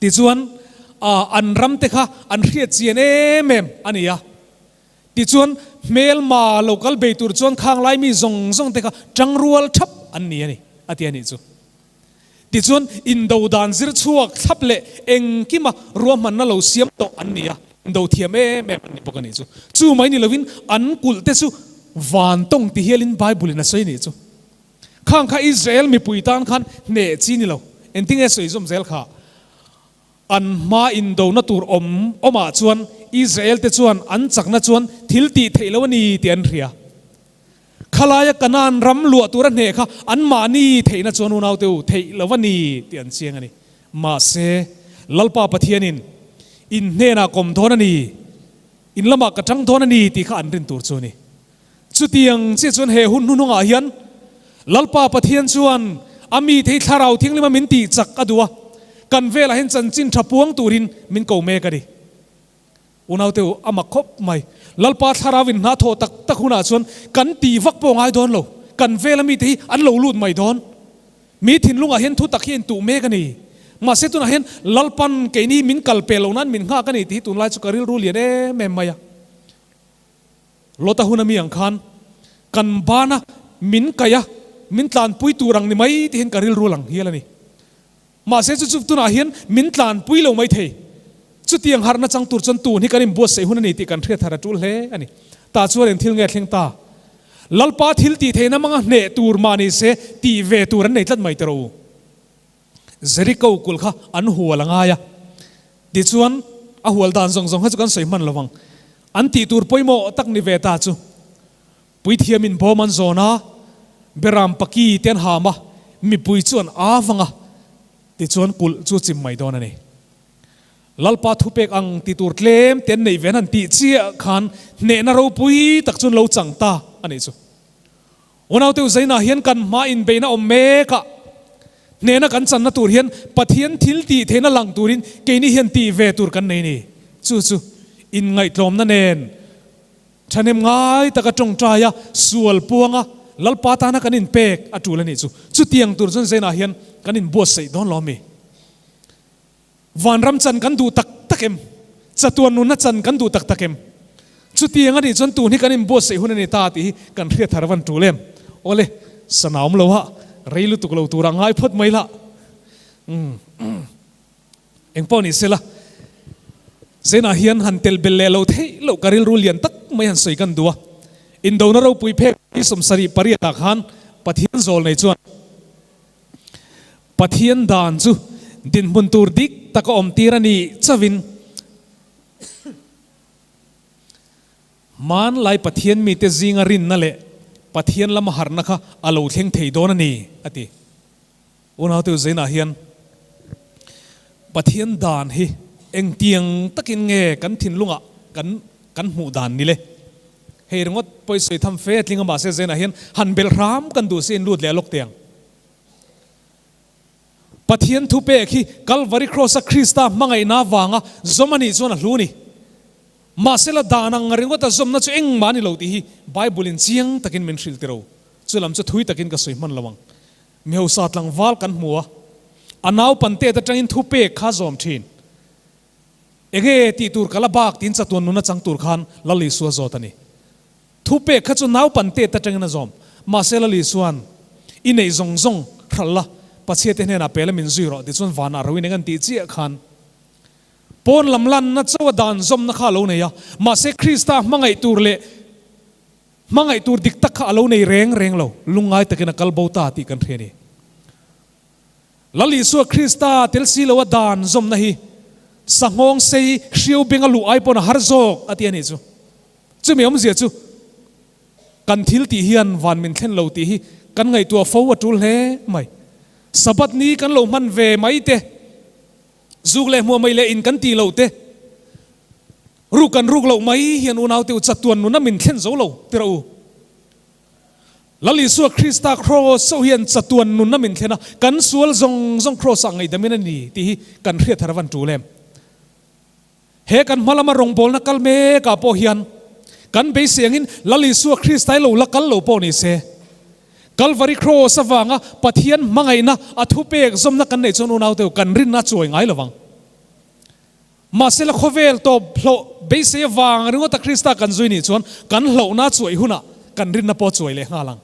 Tichuan an ram te kha an hriat chian em em a ni a, tichuan hmelma lo kal bei tur chuan khanglai mi zawng zawng te kha tangrual thap an ni a ni, a ti a nih chu. Tichuan, indo dan zir chhuak thlap leh engkima ruahmanna lo siam tawh an ni a, indo thiam em em an ni bawk a nih chu. Chu mai ni lovin an kulh te chu van tawng ti hialin Bible in a sawi a nih chu. Khang kha Israel mipui tan khan hneh chi ni lo, engtinge sawi zawm zel kha? An hma indona tur awm awmah chuan Israel te chuan an chakna chuan thil tih theih lo a ni tih an hria. Khalaia Kanaan ram luah tura hneh kha anmahni theihna chuan unaute u theih lo a ni tih an chiang a ni. Mahse, Lalpa Pathianin in hnenah kawm dawn a ni, in lamah ka tang dawn a ni tih kha an rin tur chu a ni. Chutiang chiah chuan he hun hnuhnungah hian Lalpa Pathian chuan a mite hi Thlarau Thianglima min tih chak a duh a, kan velah hian chanchin tha puang turin min ko mek a ni. Unaute u, a mak khawp mai. Lalpa Thlarau in hna thawh tak tak hunah chuan kan tih vak pawh ngai dawn lo. Kan vela mite hi an lo lut mai dawn. Mi thinlungah hian thu tak hi a intuh mek a ni. Mahse tunah hian Lalpan keini min kal pe lo nan min nghak a ni tih hi tunlai chu ka rilru lian em em mai a. Lota hun ami ang khan kan bana min kaih a, min tlanpui tur ang ni mai tih hian ka rilru lang hial a ni. Mahse chu chu tunah hian min tlanpui lo mai thei. Chutiang harhna chang tur chuan tun hi kan inbuatsaih hun a ni tih kan hriat thar a tul hle a ni. Tah chuan eng thil nge thleng ta? Lalpa thil tih theihna hmanga hneh tur mah ni se tih ve tur an nei tlat mai teh rawh u. Jeriko kulh kha an hual a ngai a, tichuan a hual dan zawng zawng kha chu kan sawi hman lo vang. An tih tur pawimawh tak ni ve ta chu Puithiamin bawm an zawn a, Beram paki te an ham a, mipui chu an aa vang a, tichuan kulh chu chim mai dawn a ni. Lalpa thupek ang ti tur tlem te an neih ve an han tih chiah khan hnehna ropui tak chu an lo chang ta a nih chu. Unaute Uzaina hian kan hma inbeihna awm mek a. Hnehna kan channa tur hian Pathian thil tih theihna lang turin keini hian tih ve tur kan nei ni. Chu chu inngaihtlawmna nen thahnem ngai taka tawngtaia sual puanga Lalpa tana kan inpek a tul a nih chu. Chutiang tur chuan Zainah hian kan inbuatsaih dawn lo mi? Vanram chan kan duh tak tak em? Chatuan nunna chan kan duh tak tak em? Chutiang a nih chuan tun hi kan inbuatsaih hun a ni ta tih hi kan hriat thar van tul em? Awle, sana awm lo a, rei lutuk lo tura ngai phawt mai lah. Umm. Engpawh ni sela, Zenah hian han tel bel leh lo theih loh ka rilru lian tak mai han sawi kan duh a. Indona ropui phek hi 78 ah khan Pathian zawl nei chuan Pathian dan chu dinhmun tur dik tak a awm tir a nih chauhin hmanlai Pathian mite zinga rinna leh Pathian lama harhna kha a lo thleng thei dawn a ni, a ti. Unaute Zainah hian Pathian dan hi engtiang takin nge kan thinlungah kan kan hmuh dan ni le? Hei ringawt pawisawi tham fe tling a mahse Zainah hian han belh hram kan duh se in lut leh a lawk teh ang. Pathian thupek hi Kalvari Cross-a Krista hmangaihna avanga zawm a nih chuan a hlu a ni. Mahsela dan ang ringawta zawmna chu engmah a ni lo tih hi Bible-in chiang takin min hrilh tiro. Chu lam chu thui takin ka sawi hman lo ang. Mihausa tlangval kan hmu a, a naupan tet atangin thupek kha zawm thin. Enge tih tur ka la bak tiin chatuan nuna chang tur khan Lal Isua zawt a ni. Thupek kha chu naupan tet atangin a zawm. Mahse Lal Isua'n, I neih zawng zawng hralh la, Pathiate hnenah pe la min zui rawh tichuan vanah ro in eng an tih chiah khan pawn lam lanna chauha dan zawmna kha a lo nei a. Mahse Krista hmangaih tur leh Hmangaih tur dik tak kha a lo nei reng reng lo, lungngai takin a kal bo ta tih kan hria a ni. Lal Isua Krista tel si loa dan zawmna hi sanghawng sei hriau benga luh ai pawn a har zawk a ti a nih chu. Chumi awmzia chu kan thil tih hian van min thlen lo tih hi kan ngaihtuah fo a tul hle mai. Sabbath ni kan lo hman ve mai te, zuk leh hmuah mai leh in kan tih loh te, Ruk kan ruk loh mai hian unaute u chatuan nuna min thlen zo lo ti rawh u. Lal Isua Krista Kraws chauh hian chatuan nunna min thlen a, kan sual zawng zawng Kraws ah ngaihdam in a ni tih hi kan hriat thar avan tul em. He kan hma lama rawngbawlna kal mek ah pawh hian kan beisei angin Lal Isua Krista hi lo la kal lo pawh ni se, Kalvari Kraws avanga Pathian hmangaihna a thupek zawmna kan neih chuan unaute u kan rinna a chuai ngai lovang. Mahsela khawvel tawp hlawh beisei avang ringawta Krista kan zui nih chuan kan hlauhna chuai hunah kan rinna pawh chuai leh nghal ang.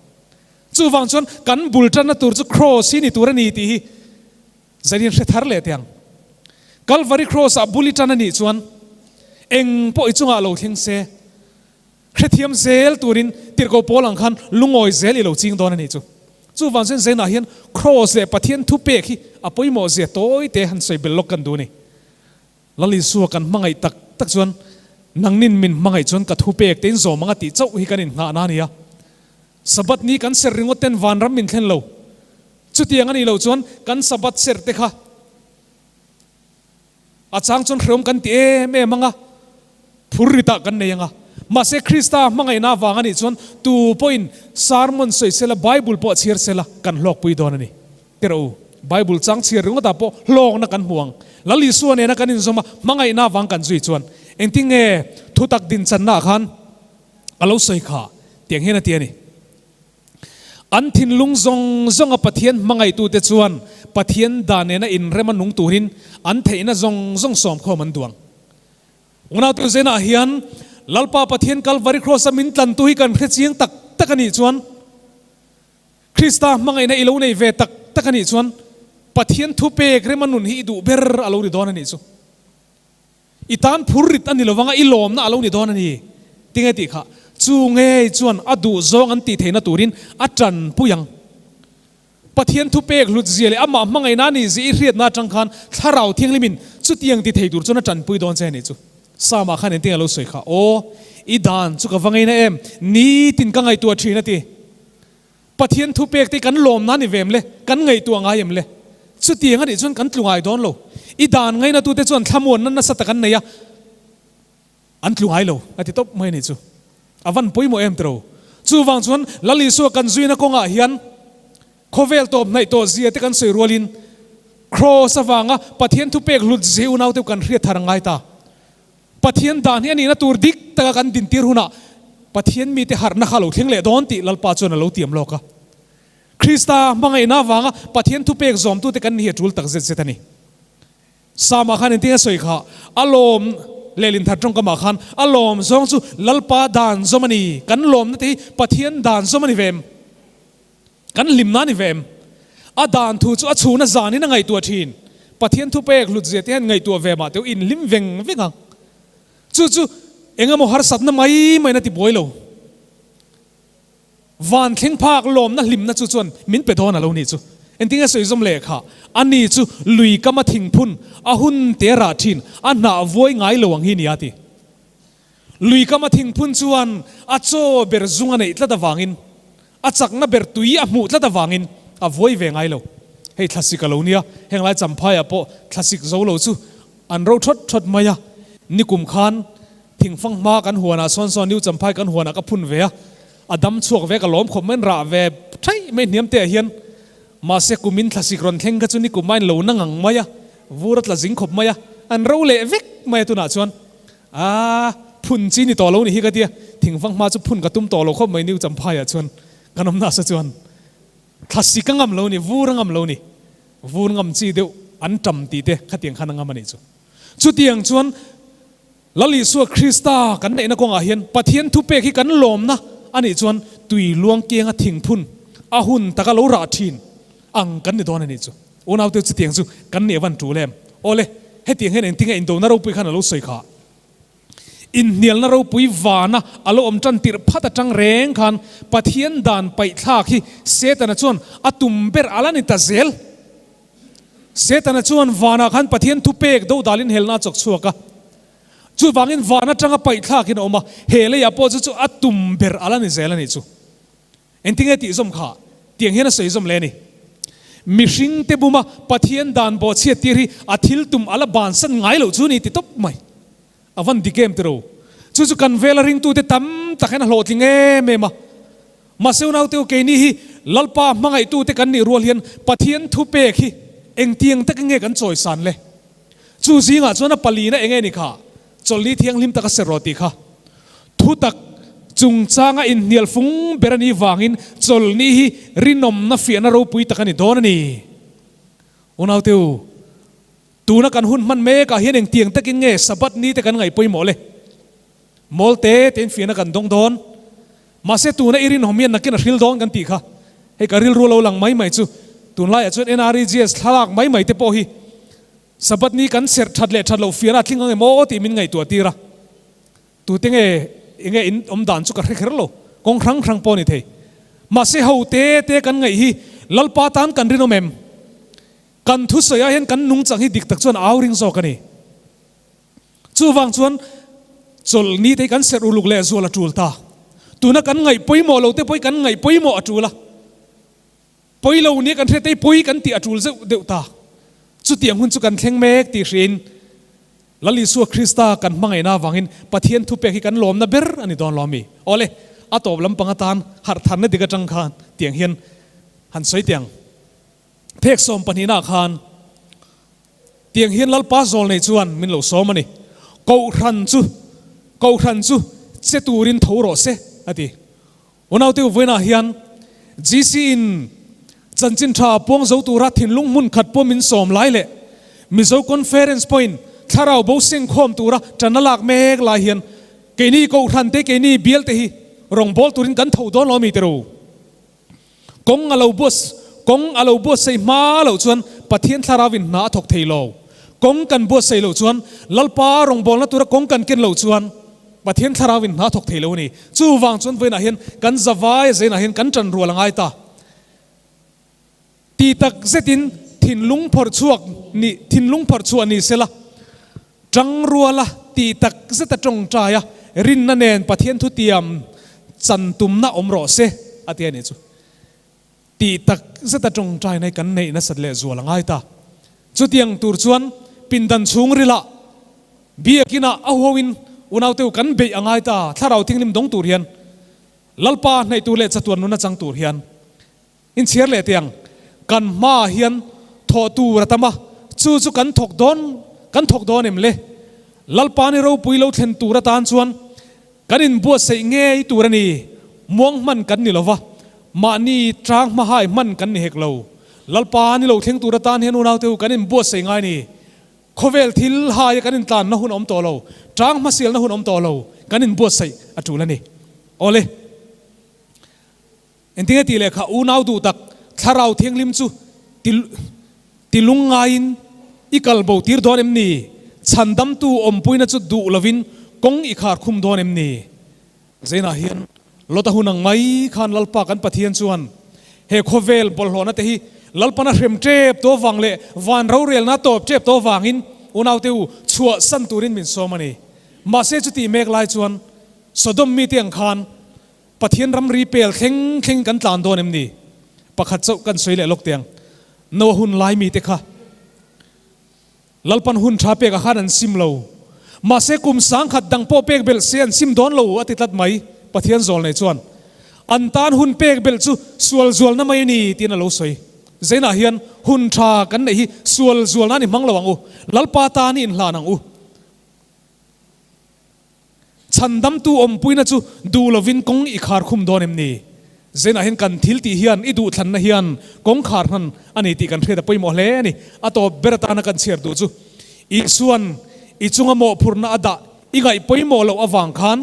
Chuvang chuan kan bul tanna tur chu Kraws hi ni tur a ni tih hi zanin hre thar leh teh ang. Kalvari Kraws-ah bul i tan a nih chuan eng pawh i chungah lo thleng se, hrethiam zel turin tirhkoh pawl ang khan lungawi zel i lo ching dawn a nih chu. Chuvang chuan zainah hian Kraws leh Pathian thupek hi a pawimawh zia tawi te han sawi bel lawk kan duh a ni. Lal Isua kan hmangaih tak tak chuan nangnin min hmangaih chuan ka thupek te in zawm anga tih chauh hi kan innghahna a ni a. Sabbath ni kan serh ringawt ten vanram min thlen lo. Chutiang a nih loh chuan kan Sabbath serh te kha a chang chuan hreawm kan ti em em anga, phur ritah kan nei anga. Mahse Krista hmangaihna avang a nih chuan tu pawhin sermon sawi sela, Bible pawh chhiar sela kan hlawkpui dawn a ni. Ti rawh u, Bible chang chhiar ringawtah pawh hlawkna kan hmu ang. Lal Isua nena kan inzawm a, hmangaihna avang kan zui chuan engtin nge thutak dinchannaah khan a lo sawi kha? Tiang hian a ti a ni. An thinlung zawng zawnga Pathian hmangaihtute chuan Pathian dan nena inrema nung turin an theihna zawng zawng sawmkhawm an duang. Unau Tuzenah hian Lalpa Pathian Kalvari Kraws-a min tlantu hi kan hre chiang tak tak a nih chuan, Krista hmangaihna i lo nei ve tak tak a nih chuan Pathian thupek rema nun hi i duh ber a lo ni dawn a nih chu. I tan phur rit a ni lovang a, i lawmna a lo ni dawn a ni. Tinge tih kha? Chu ngei chuan a duh zawng an tih theihna turin a tanpui ang. Pathian thupek hlut zia leh amah hmangaihna a nih zia i hriatna atang khan Thlarau Thianghlimin chutiang ti thei tur chuan a tanpui dawn che a nih chu. Sama khan engtin a lo sawi kha? Aw, i dan chu ka va ngaina em? Nitin ka ngaihtuah thin a ti. Pathian thupek te kan lawmna a ni ve em le? Kan ngaihtuah ngai em le? Chutiang a nih chuan kan tlu ngai dawn lo. I dan ngainatute chuan thlamuanna nasa tak an nei a, an tlu ngai lo a ti tawp mai a nih chu. A van pawimawh em tiro. Chuvang chuan Lal Isua kan zuina kawngah hian. Khawvel tawp hnaih tawh zia te kan sawi rualin Kraws avanga Pathian thupek hlut zia unau te kan hriat thar ngai ta. Pathian dan hi a nihna tur dik taka kan dintir hunah Pathian mite harhna kha a lo thleng leh dawn tih Lalpa chuan a lo tiam lawk a. Krista hmangaihna avanga Pathian thupek zawmtute kan ni hi a tul tak zet zet a ni. Sama khan engtin a sawi kha? A lawm lehlin thar tawngkamah khan a lawm zawng chu Lalpa dan zawm a ni. Kan lawmna te hi Pathian dan zawm a ni ve em? Kan hlimna a ni ve em? A dan thu chu a chhuna zanin a ngaihtuah thin. Pathian thupek hlutzia te hian ngaihtuah ve mah teu inhlim veng veng ang. Chu chu eng emaw harsatna mai maiin a ti buai lo. Van thleng phak lawmna hlimna chu chuan min pe dawn a lo nih chu. Engtin nge sawi zawm leh kha? Ani chu lui kama thingphun a hun te rah thin, a hnah vuai ngai lo ang hi nia ti. Lui kama thingphun chuan a chaw ber zung a neih tlat avangin, a chakna ber tui a hmuh tlat avangin a vuai ve ngai lo. Hei thlasik a lo nia, heng lai Champhaiah pawh thlasik zo lo chu an ro thawt thawt mai a. Nikum khan thingfang hma kan huanah sawn sawn New Champhai kan huanah ka phun ve a, a dam chhuak ve ka lawm khawp mai, an rah ve thaih mai hniam te ah hian. Mahse kumin thlasik rawn thleng kha chu nikum a inlo na ngang mai a, vur a tla zing khawp mai a, an ro leh vek mai a tunah chuan. A phun chi ni tawh lo ni hi ka tia, thingfang hma chu phun ka tum tawh lo khawp mai New Champhaiah chuan kan awm nasa chuan thlasik a ngam lo ni, vur a ngam lo ni, vur ngam chi deuh an tam tih te khatiang khan a ngam a nih chu. Chutiang chuan Lal Isua Krista kan neihna kawngah hian Pathian thupek hi kan lawmna a nih chuan tui luang kianga thingphun a hun taka lo rah thin ang kan ni dawn a nih chu. Unaute chutiang chu kan nih avan tul em? Awle, hetiang hian engtinge indona ropui khan a lo sawi kha? Inhnialna ropui vana a lo awm tan tirh phat atang reng khan Pathian dan paihthlak hi Setana chuan a tum ber a la ni ta zel. Setana chuan vanah khan Pathian thupek do dalin helna a chawk chhuak a. Chuvangin van atanga paihthlakin a awm a, he leiah pawh chu chu a tum ber a la ni zel a nih chu. Engtinge tih zawm kha? Tiang hian a sawi zawm leh a ni. Mihringte buma Pathian dan bawhchhiat tir hi a thil tum a la bansan ngai loh chu ni ti tawp mai. A van dik em tiro. Chu chu kan vela ringtute tam tak hian a hlawhtling em em a. Mahse unaute u keini hi Lalpa hmangaihtute kan nih rual hian Pathian thupek hi engtiang takin nge kan chawisan le? Chu zingah chuan a palina enge ni kha? Chawlhni thianghlim taka ser rawh tih kha thutak chungchanga inhnial fung ber a nih vangin chawlhni hi rinawmna fiahna ropui tak a ni dawn a ni. Unaute u, tuna kan hun hman mekah hian engtiang takin nge Sabbath ni te kan ngaih pawimawh le? Mawl te tein fiahna kan dawng dawn. Mahse tuna i rinawm hian nakin a hril dawn kan tih kha hei ka rilru lo lang mai mai chu tunlaiah chuan NREGS thlalak mai mai te pawh hi Sabbath ni kan serh that leh that loh fiahna a tling ang em aw tih min ngaihtuah tir a. Tute nge enge in awm dan chu ka hre kher lo, kawng hrang hrang pawh a ni thei. Mahse ho te te kan ngaih hi Lalpa tan kan rinawm em? Kan thusawi ah hian kan nungchang hi dik tak chuan a au ring zawk a ni. Chuvang chuan chawlh ni te hi kan serh uluk leh zual a tul ta. Tuna kan ngaih pawimawh lo te pawh hi kan ngaih pawimawh a tul a. Pawi lo nia kan hriat ei pawi kan tih a tul zeuh deuh ta. Chutiang hun chu kan thleng mek tih hriin Lal Isua Krista kan hmangaihna avangin Pathian thupek hi kan lawmna ber a ni dawn lo ami? Awle, a tawp lampang atan harh tharna dik atang khan tiang hian han sawi tiang. Phek sawmpahnihna ah khan tiang hian Lalpa zawl nei chuan min lo sawm a ni. Kohhran chu, Kohhran chu che turin tho rawh se, a ti. Unaute uvawiinah hian GC in chanchin tha puang zo tura thinlung hmun khat pawh min sawm lai leh Mizo Conference pawhin thlarau bo sengkhawm tura tan a lak mek lai hian keini Kohhran te keini bial te hi rawngbâwl turin kan tho dawn lo ami tiro. Kawng a lo buat kawng a lo buatsaih hma loh chuan Pathian thlarau in hna a thawk thei lo. Kawng kan buatsaih loh chuan Lalpa rawngbâwlna tura kawng kan ken loh chuan Pathian thlarau in hna thawk thei lo a ni. Chuvang chuan vawiinah hian kan zavai zainah hian kan ṭan rual a ngai ta. Ti tak zetin thinlung phawrh chhuak ni thinlung phawrh chhuah ni sela, ṭang ruala ti tak zeta ṭawngṭaia rinna nen Pathian thutiam chan tumna awm rawh se a ti a nih chu. Ti tak zeta ṭawngṭaina hi kan neih nasat leh zual a ngai ta. Chutiang tur chuan pindan chhungrilah biakinah a huauin unauteu kan beih a ngai ta, thlarau thinghlim dawng tur hian, Lalpa hnaih tur leh chatuan nuna chang tur hian. Inchhiar leh teh ang, kan hmaah hian thawh tur a tam a, chu chu kan thawk dawn, kan thawk dawn em le? Lalpa ni ropui lo thlen tur atan chuan kan inbuatsaih ngei tur a ni, muang hman kan ni lo va, mahni tang hmahai hman kan ni hek lo. Lalpa ni lo thleng tur atan hian unaute u kan inbuatsaih ngai ni. Khawvel thil haia kan intlanna hun a awm tawh lo, tang hmasialna hun a awm tawh lo, kan inbuatsaih a tul a ni. Awle. Engtinge tih leh kha unau duh tak Thlarau Thianghlim chu ti ti lungngaiin i kal bo tir dawn em ni? Chhandamtu awmpuina chu duh lovin kawng i khar khum dawn em ni? Zainah hian Lota hun ang mai khan Lalpa kan Pathian chuan he khawvel bawlhhlawhna te hi Lalpana hrem tep tawh vang leh van rorelna tawp tep tawh vangin unaute u chhuah san turin min sawm a ni. Mahse chutih mek lai chuan Sodom mite ang khan Pathian ramri pel thleng thleng kan tlan dawn em ni? Pakhat chauh kan sawi leh lawk teh ang. Noa hun lai mite kha Lalpan hun tha pekah khan an sim lo. Mahse kum sangkhat dang pawh pek belh se an sim dawn lo a ti tlat mai. Pathian zawl nei chuan an tan hun pek belh chu sual zualna mai a ni tiin a lo sawi. Zainah hian hun tha kan neih hi sual zualna ni hmang lo ang u. Lalpa tan i inhlan ang u. Chhandamtu awmpuina chu duh lovin kawng i khar khum dawn em ni? Zenah hian kan thil tih hian i duhthlanna hian kawng khar hnan a ni tih kan hriat a pawimawh hle a ni. A tawp ber atana kan chhiar duh chu Isua'n i chunga mawhphurhna a dah i ngaih pawimawh loh avang khan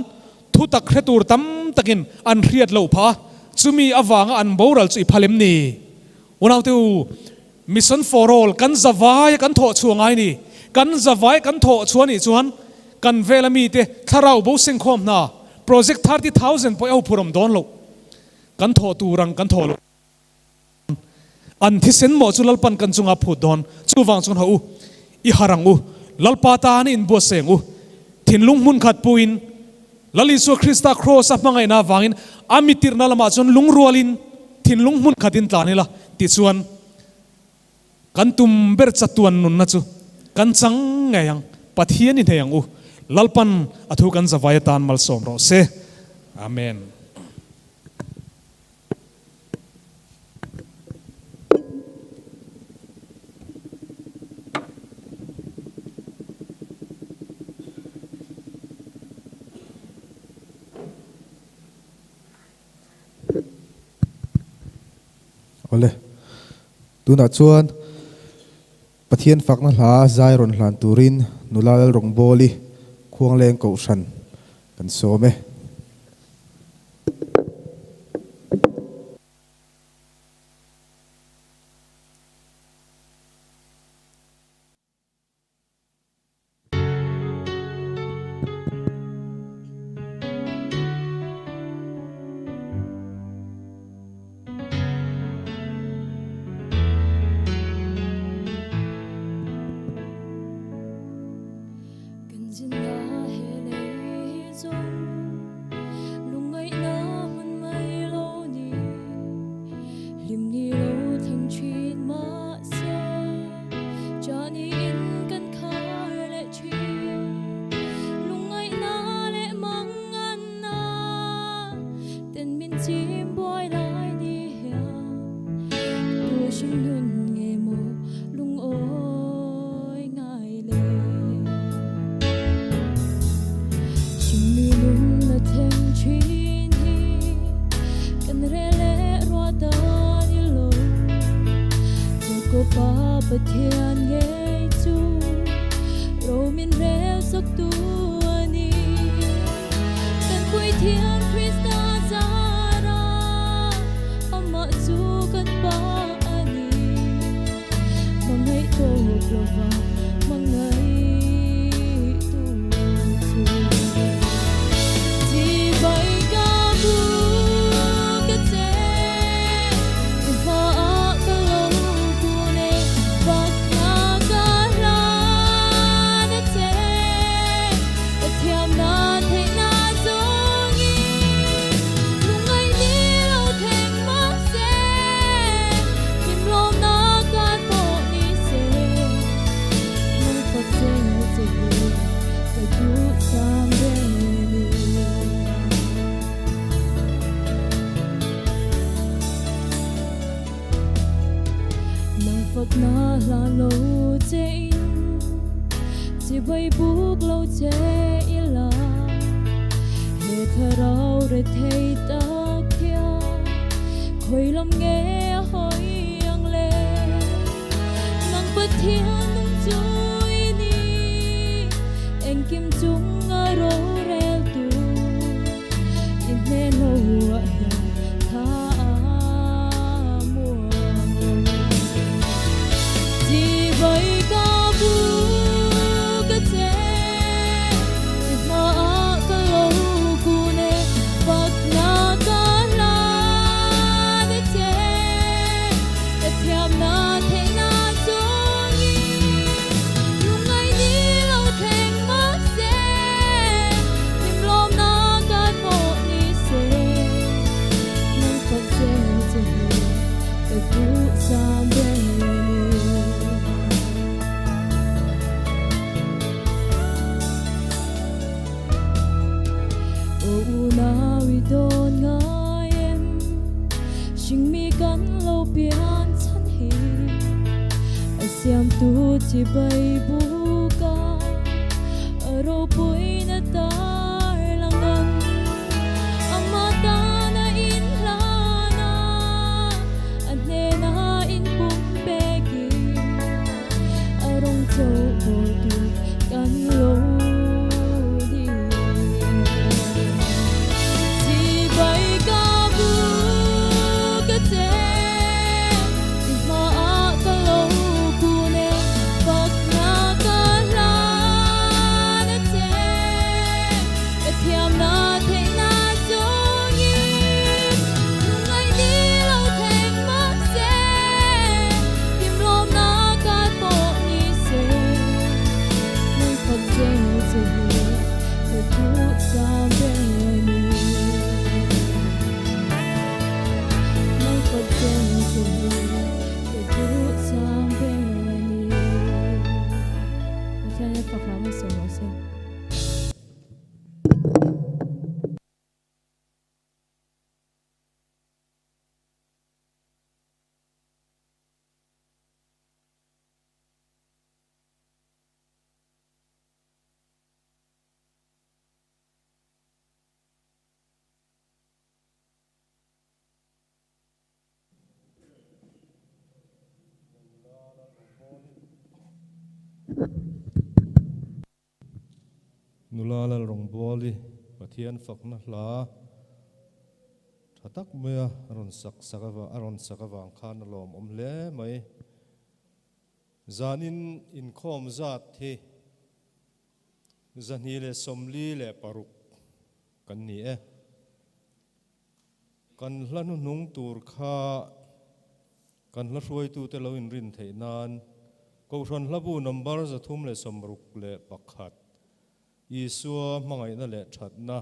thutak hre tur tam takin an hriat loh phah a, chumi avanga an boral chu i phal em ni? Unaute u, Mission for all kan zavai a kan thawh chhuah ngai ni. Kan zavai kan thawh chhuah nih chuan kan vela mite thlarau bo sengkhawm hna project 30,000 pawh i ho phur awm dawn loh. Kan thawh tur ang kan thawh loh an thisen mawh chu Lalpan kan chunga phut dawn. Chuvang chuan haw u, i har ang u, Lalpa tan i inbuatsaih ang u. Thinlung hmun khat puin Lal Isua Krista Kraws a hmangaihna avangin a mitirhna lamah chuan lungrualin thinlung hmun khatin tlan ila tichuan kan tum ber chatuan nunna chu kan chang ngei ang. Pathian i hnei ang u. Lalpan a thu kan zavai atan malsawm rawh se. Amen. Awle, tunah chuan Pathian fakna hla zai rawn hlan turin nula Lalrawngbawli Khuangleng Kohhran kan sawm e. Fakna hla lo che in Chibai buk lo che ila He thlarau rethei tak hian Khawi lam nge a hawi ang le Nang Pathian nung chu i ni Engkim chunga rorel tu I hnen lo ah hian tha a muang lo. Chibai ka bu ka che i hmaah ka lo kun e fakna ka hlan a che ka thiamna theihna chungin lungngai ni lo thleng mahse hlimlawmna kan pawh ni se nang fak zel che hi ka duh zam ber a ni. Aw unau i dawn ngai em hringmi kan lo pian chhan hi a siamtu chibai buka a ropuina tar lang ang ama tana inhlan a a hnena inpumpekin a rawng chauh bawl tur kan lo ni e. Chibai ka bu ka che i hmaah ka lo kun e fakna ka hlan a che ka thiamna theihna chungin lungngaih ni lo thleng mahse hlimlawmna kan pawh ni se nang fak zel che hi ka duh zam ber a ni. Nang fak zel che hi ka duh zam ber a ni. Pathian a fak hlauh hmasa rawh se. Nula Lalrawngbawli Pathian fakna hla tha tak maia rawn sak sak avang a rawn sak avang khan a lawmawm hle mai. Zanin inkhawm zat hi 246 kan ni e. Kan hla hnuhnung tur kha kan hla hruaitute lo inrin theih nan Kohhran Hlabu number 361 Isua hmangaihna leh thatna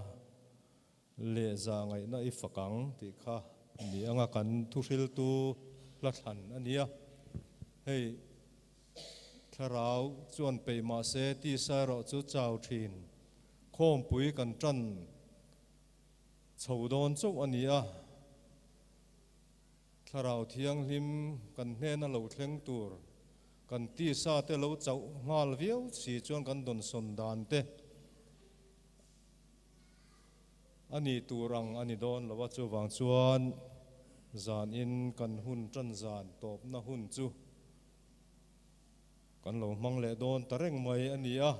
leh zahngaihna i fak ang tih kha ni anga kan thuhriltu hla thlan a nia. Hei thlarau chuan peih mahse tisa erawh chu chau thin khawmpui kan tan Chho dawn chauh a ni a, Thlarau Thianghlim kan hnena lo thleng tur, kan tisa te lo chauh nghal viau si chuan kan dawnsawn dan te a ni tur ang a ni dawn lo a, chuvang chuan zanin kan hun tan zan tawpna hun chu kan lo hmang leh dawn ta reng mai a ni a.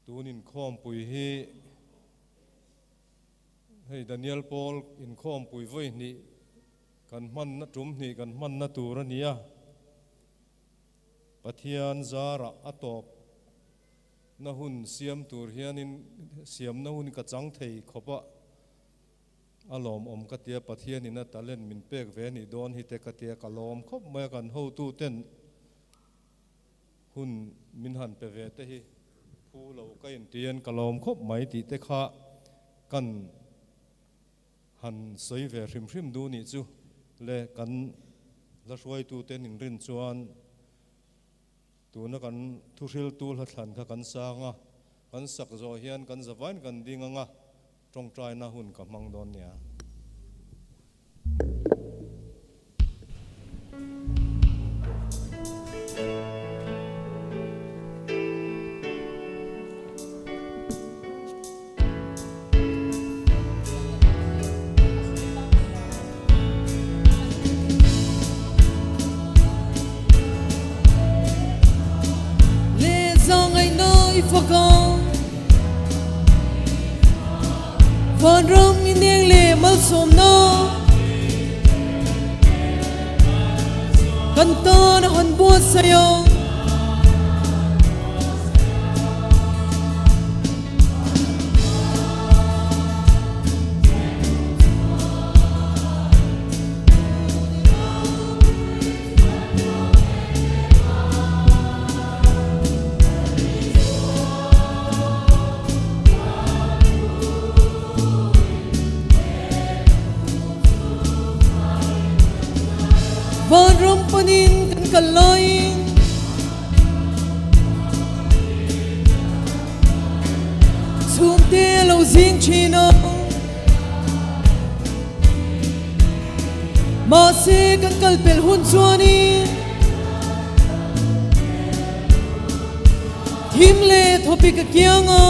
Tun inkhawmpui hi hei Daniel Paul inkhawmpui vawi hnih kan hmanna tum hnih kan hmanna tur a ni a, Pathian zarah a tawp na hun siam tur hianin siamna hun ka chang thei khawp a, a lawmawm ka tia Pathianin a talent min pek ve a nih dawn hi te ka tia ka lawm khawp mai a kan hotuten Hun min han pe ve te hi phu lo ka intian ka lawm khawp mai tih te kha kan han sawi ve hrim hrim duh nih chu le kan hla hruaitu te nin rin chuan tuna kan thuhriltu hla thlan kha kan sang a, kan sak zawh hian kan zavain kan ding anga tawngtaina hun ka hmang dawn nia. faka. Vanram ineng le malsawmna kan tan a han buatsaih a. Vanram panin kan kal laiin chhungte a lo zing thin a. Mahse kan kal pelh hun chuanin thim leh thawpik a kiang a.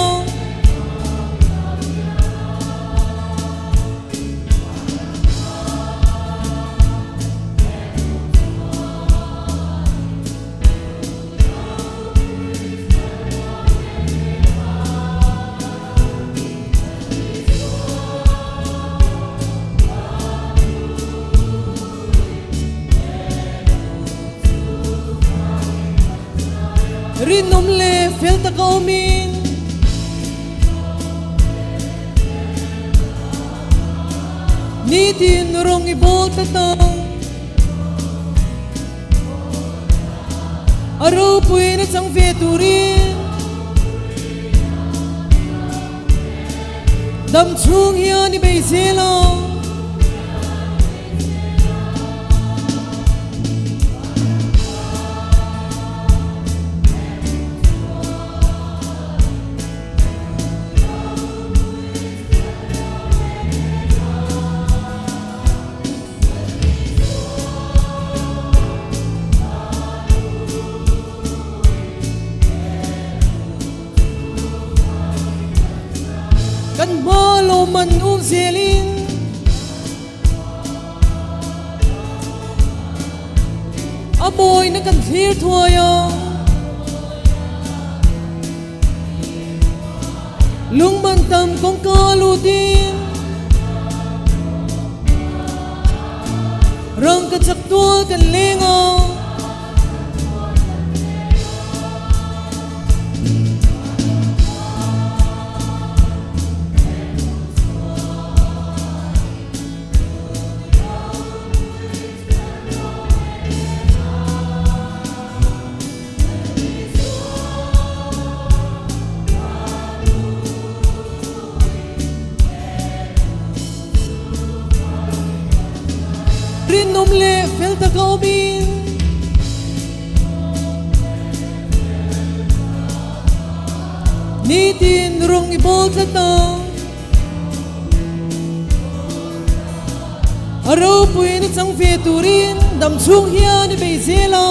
Rinawm leh fel tak a awmin nitin rawng i bawl tlat ang. A ropuiin a chang ve turin dam chhung hian i bei zel ang. Kan hma lo man um zelin a mawina kan thlir thuai a. Lungman tam kawngka lutin rangka chak tual kan leng a. Rinawm leh fel tak a awmin nitin rawng i bawl tlat a. A ropuiin a chang ve turin dam chhung hian i bei zel a.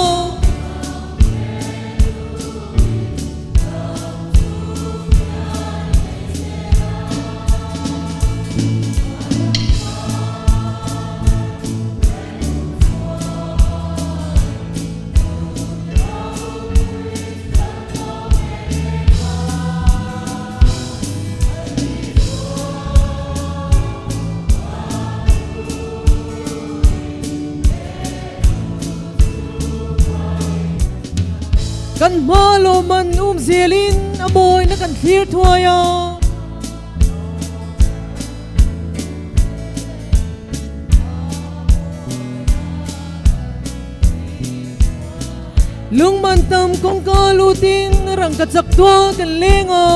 Kan hma lawm an um zelin a mawina kan thlir thuai a. Lungman tam kawngka lutin rangka chak tual kan leng a.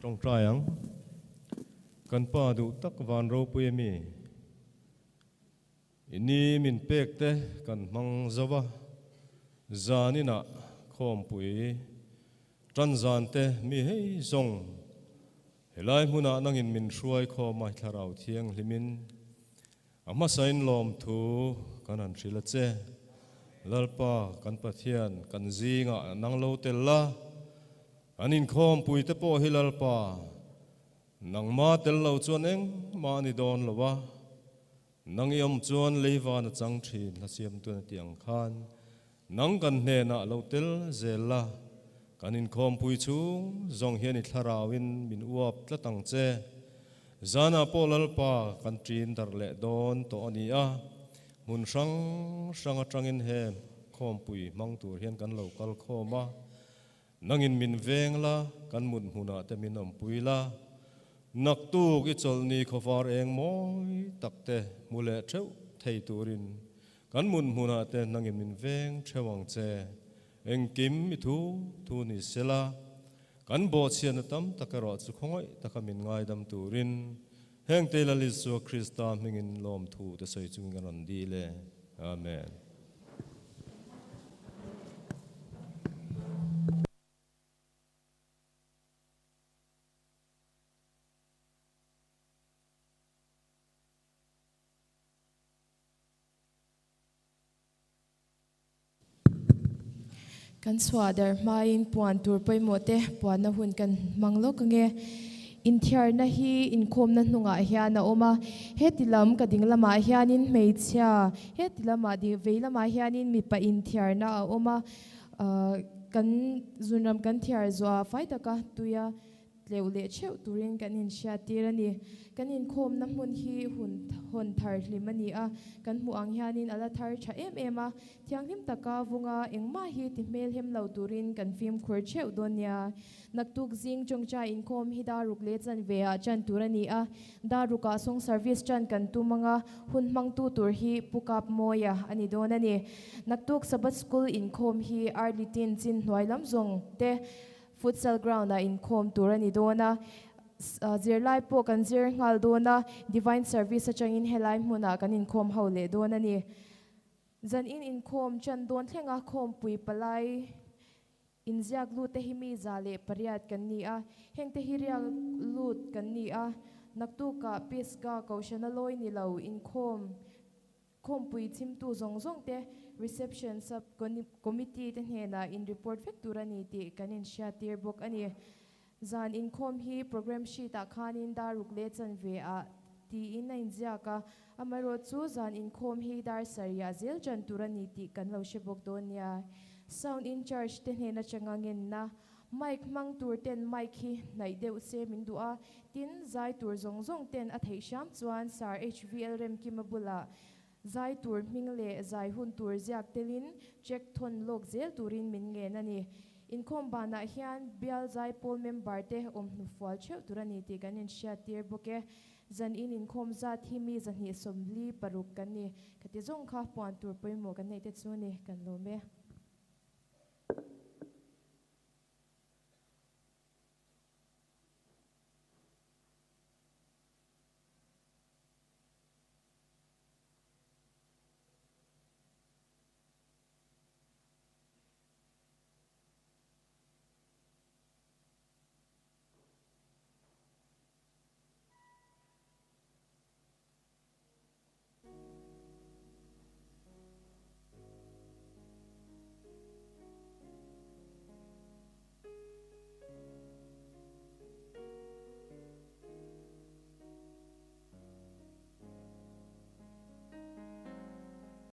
Tawngtai ang. Kan Pa duh tak van ropui a mi. I ni min pek te kan hmang zo a, zaninah khawmpui tan zan te mi hei zawng helai hmunah nangin min hruai khawm a, Thlarau Thianghlimin a hmasain lawmthu kan han hrilh a che. Lalpa kan Pathian kan zingah nang lo tel la, kan inkhawmpui te pawh hi Lalpa Nangmah tel lo chuan engmah a ni dawn lo a, nang i awm chuan leivan a chang thin hla siamtun a tih ang khan nang kan hnenah lo tel zel la, kan inkhawmpui chhung zawng hian i thlarauin min uap tlat ang che. Zanah pawh Lalpa kan ṭin darh leh dawn tawh a ni a, hmun hrang hrang atangin he khawmpui hmang tur hian kan lo kal khawm a, Nangin min veng la, kan mut hmunah te min awmpui la. Naktuk i chawlhni khawvar eng mawi tak te hmu leh theuh thei turin kan mut hmunah te nangin min veng theuh ang che. Engkim i thu thu ni sela, kan bawhchhiatna tam tak erawh chu khawngaih taka min ngaidam turin heng te Lal Isua Krista hmingin lawmthu te sawi chungin kan rawn dil e. Amen. Kan chhuah dar hmain puan tur pawimawh te puanna hun kan hmang lawk ange. Inthiarna hi inkhawmna hnungah hian a awm a, heti lam ka ding lamah hianin hmeichhia, heti lamah ding vei lamah hianin mipa inthiarna a awm a, kan zunram kan thiar zuah fai taka tuia Tleuh leh theuh turin kan inhriattir a ni. Kan inkhawmna hmun hi hun hawn thar hlim a ni a, kan hmuh ang hianin a la thar tha em em a. Thianghlim taka vunga engmah hi ti hmelhem lo turin kan fimkhur theuh dawn nia. Naktuk zing tawngtai inkhawm hi daruk leh chanve ah tan tur a ni a, darukah song service tan kan tum anga hun hmangtu tur hi Pu Kap Mawia a ni dawn a ni. Naktuk Sabbath School inkhawm hi Arlitin chin hnuai lam zawng te Futsal ground ah inkhawm tur a ni dawn a, zirlai pawh kan zir nghal dawn a, Divine Service atangin helai hmunah kan inkhawm ho leh dawn a ni. Zan in inkhawm chan dawn thlenga khawmpui palai inziak lut te hi mi 108 kan ni a, hengte hi riak lut kan ni a, naktukah Pisgah Kohhrana lawi ni lo inkhawm Khawmpui chhimtu zawng zawng te Reception Sub Committee te hnenah in report vek tur a ni tih kan inhriattir bawk a ni. Zan inkhawm hi Programme Sheet ah khanin dar ruk leh chanve ah tiin a inziak a, amaherawhchu zan inkhawm hi dar sarih ah zel ṭan tur a ni tih kan lo hre bawk dawn nia. Sound in charge te hnen atanga ngenna Mic hmang tur ten mic hi hnaih deuh se min duh a, tin zai tur zawng zawng ten a theih hram chuan Sir HVL Remkima bulah zai tur hming leh zai hun tur ziak telin check thawn lawk zel turin min ngen a ni. Inkhawm banah hian bial zai pawl member te awm hnufual theuh tur a ni tih kan inhriattir bawk e. Zan in inkhawm zat hi mi 246 kan ni. Khati zawng kha puan tur pawimawh kan neih te chu ni kan lawm e.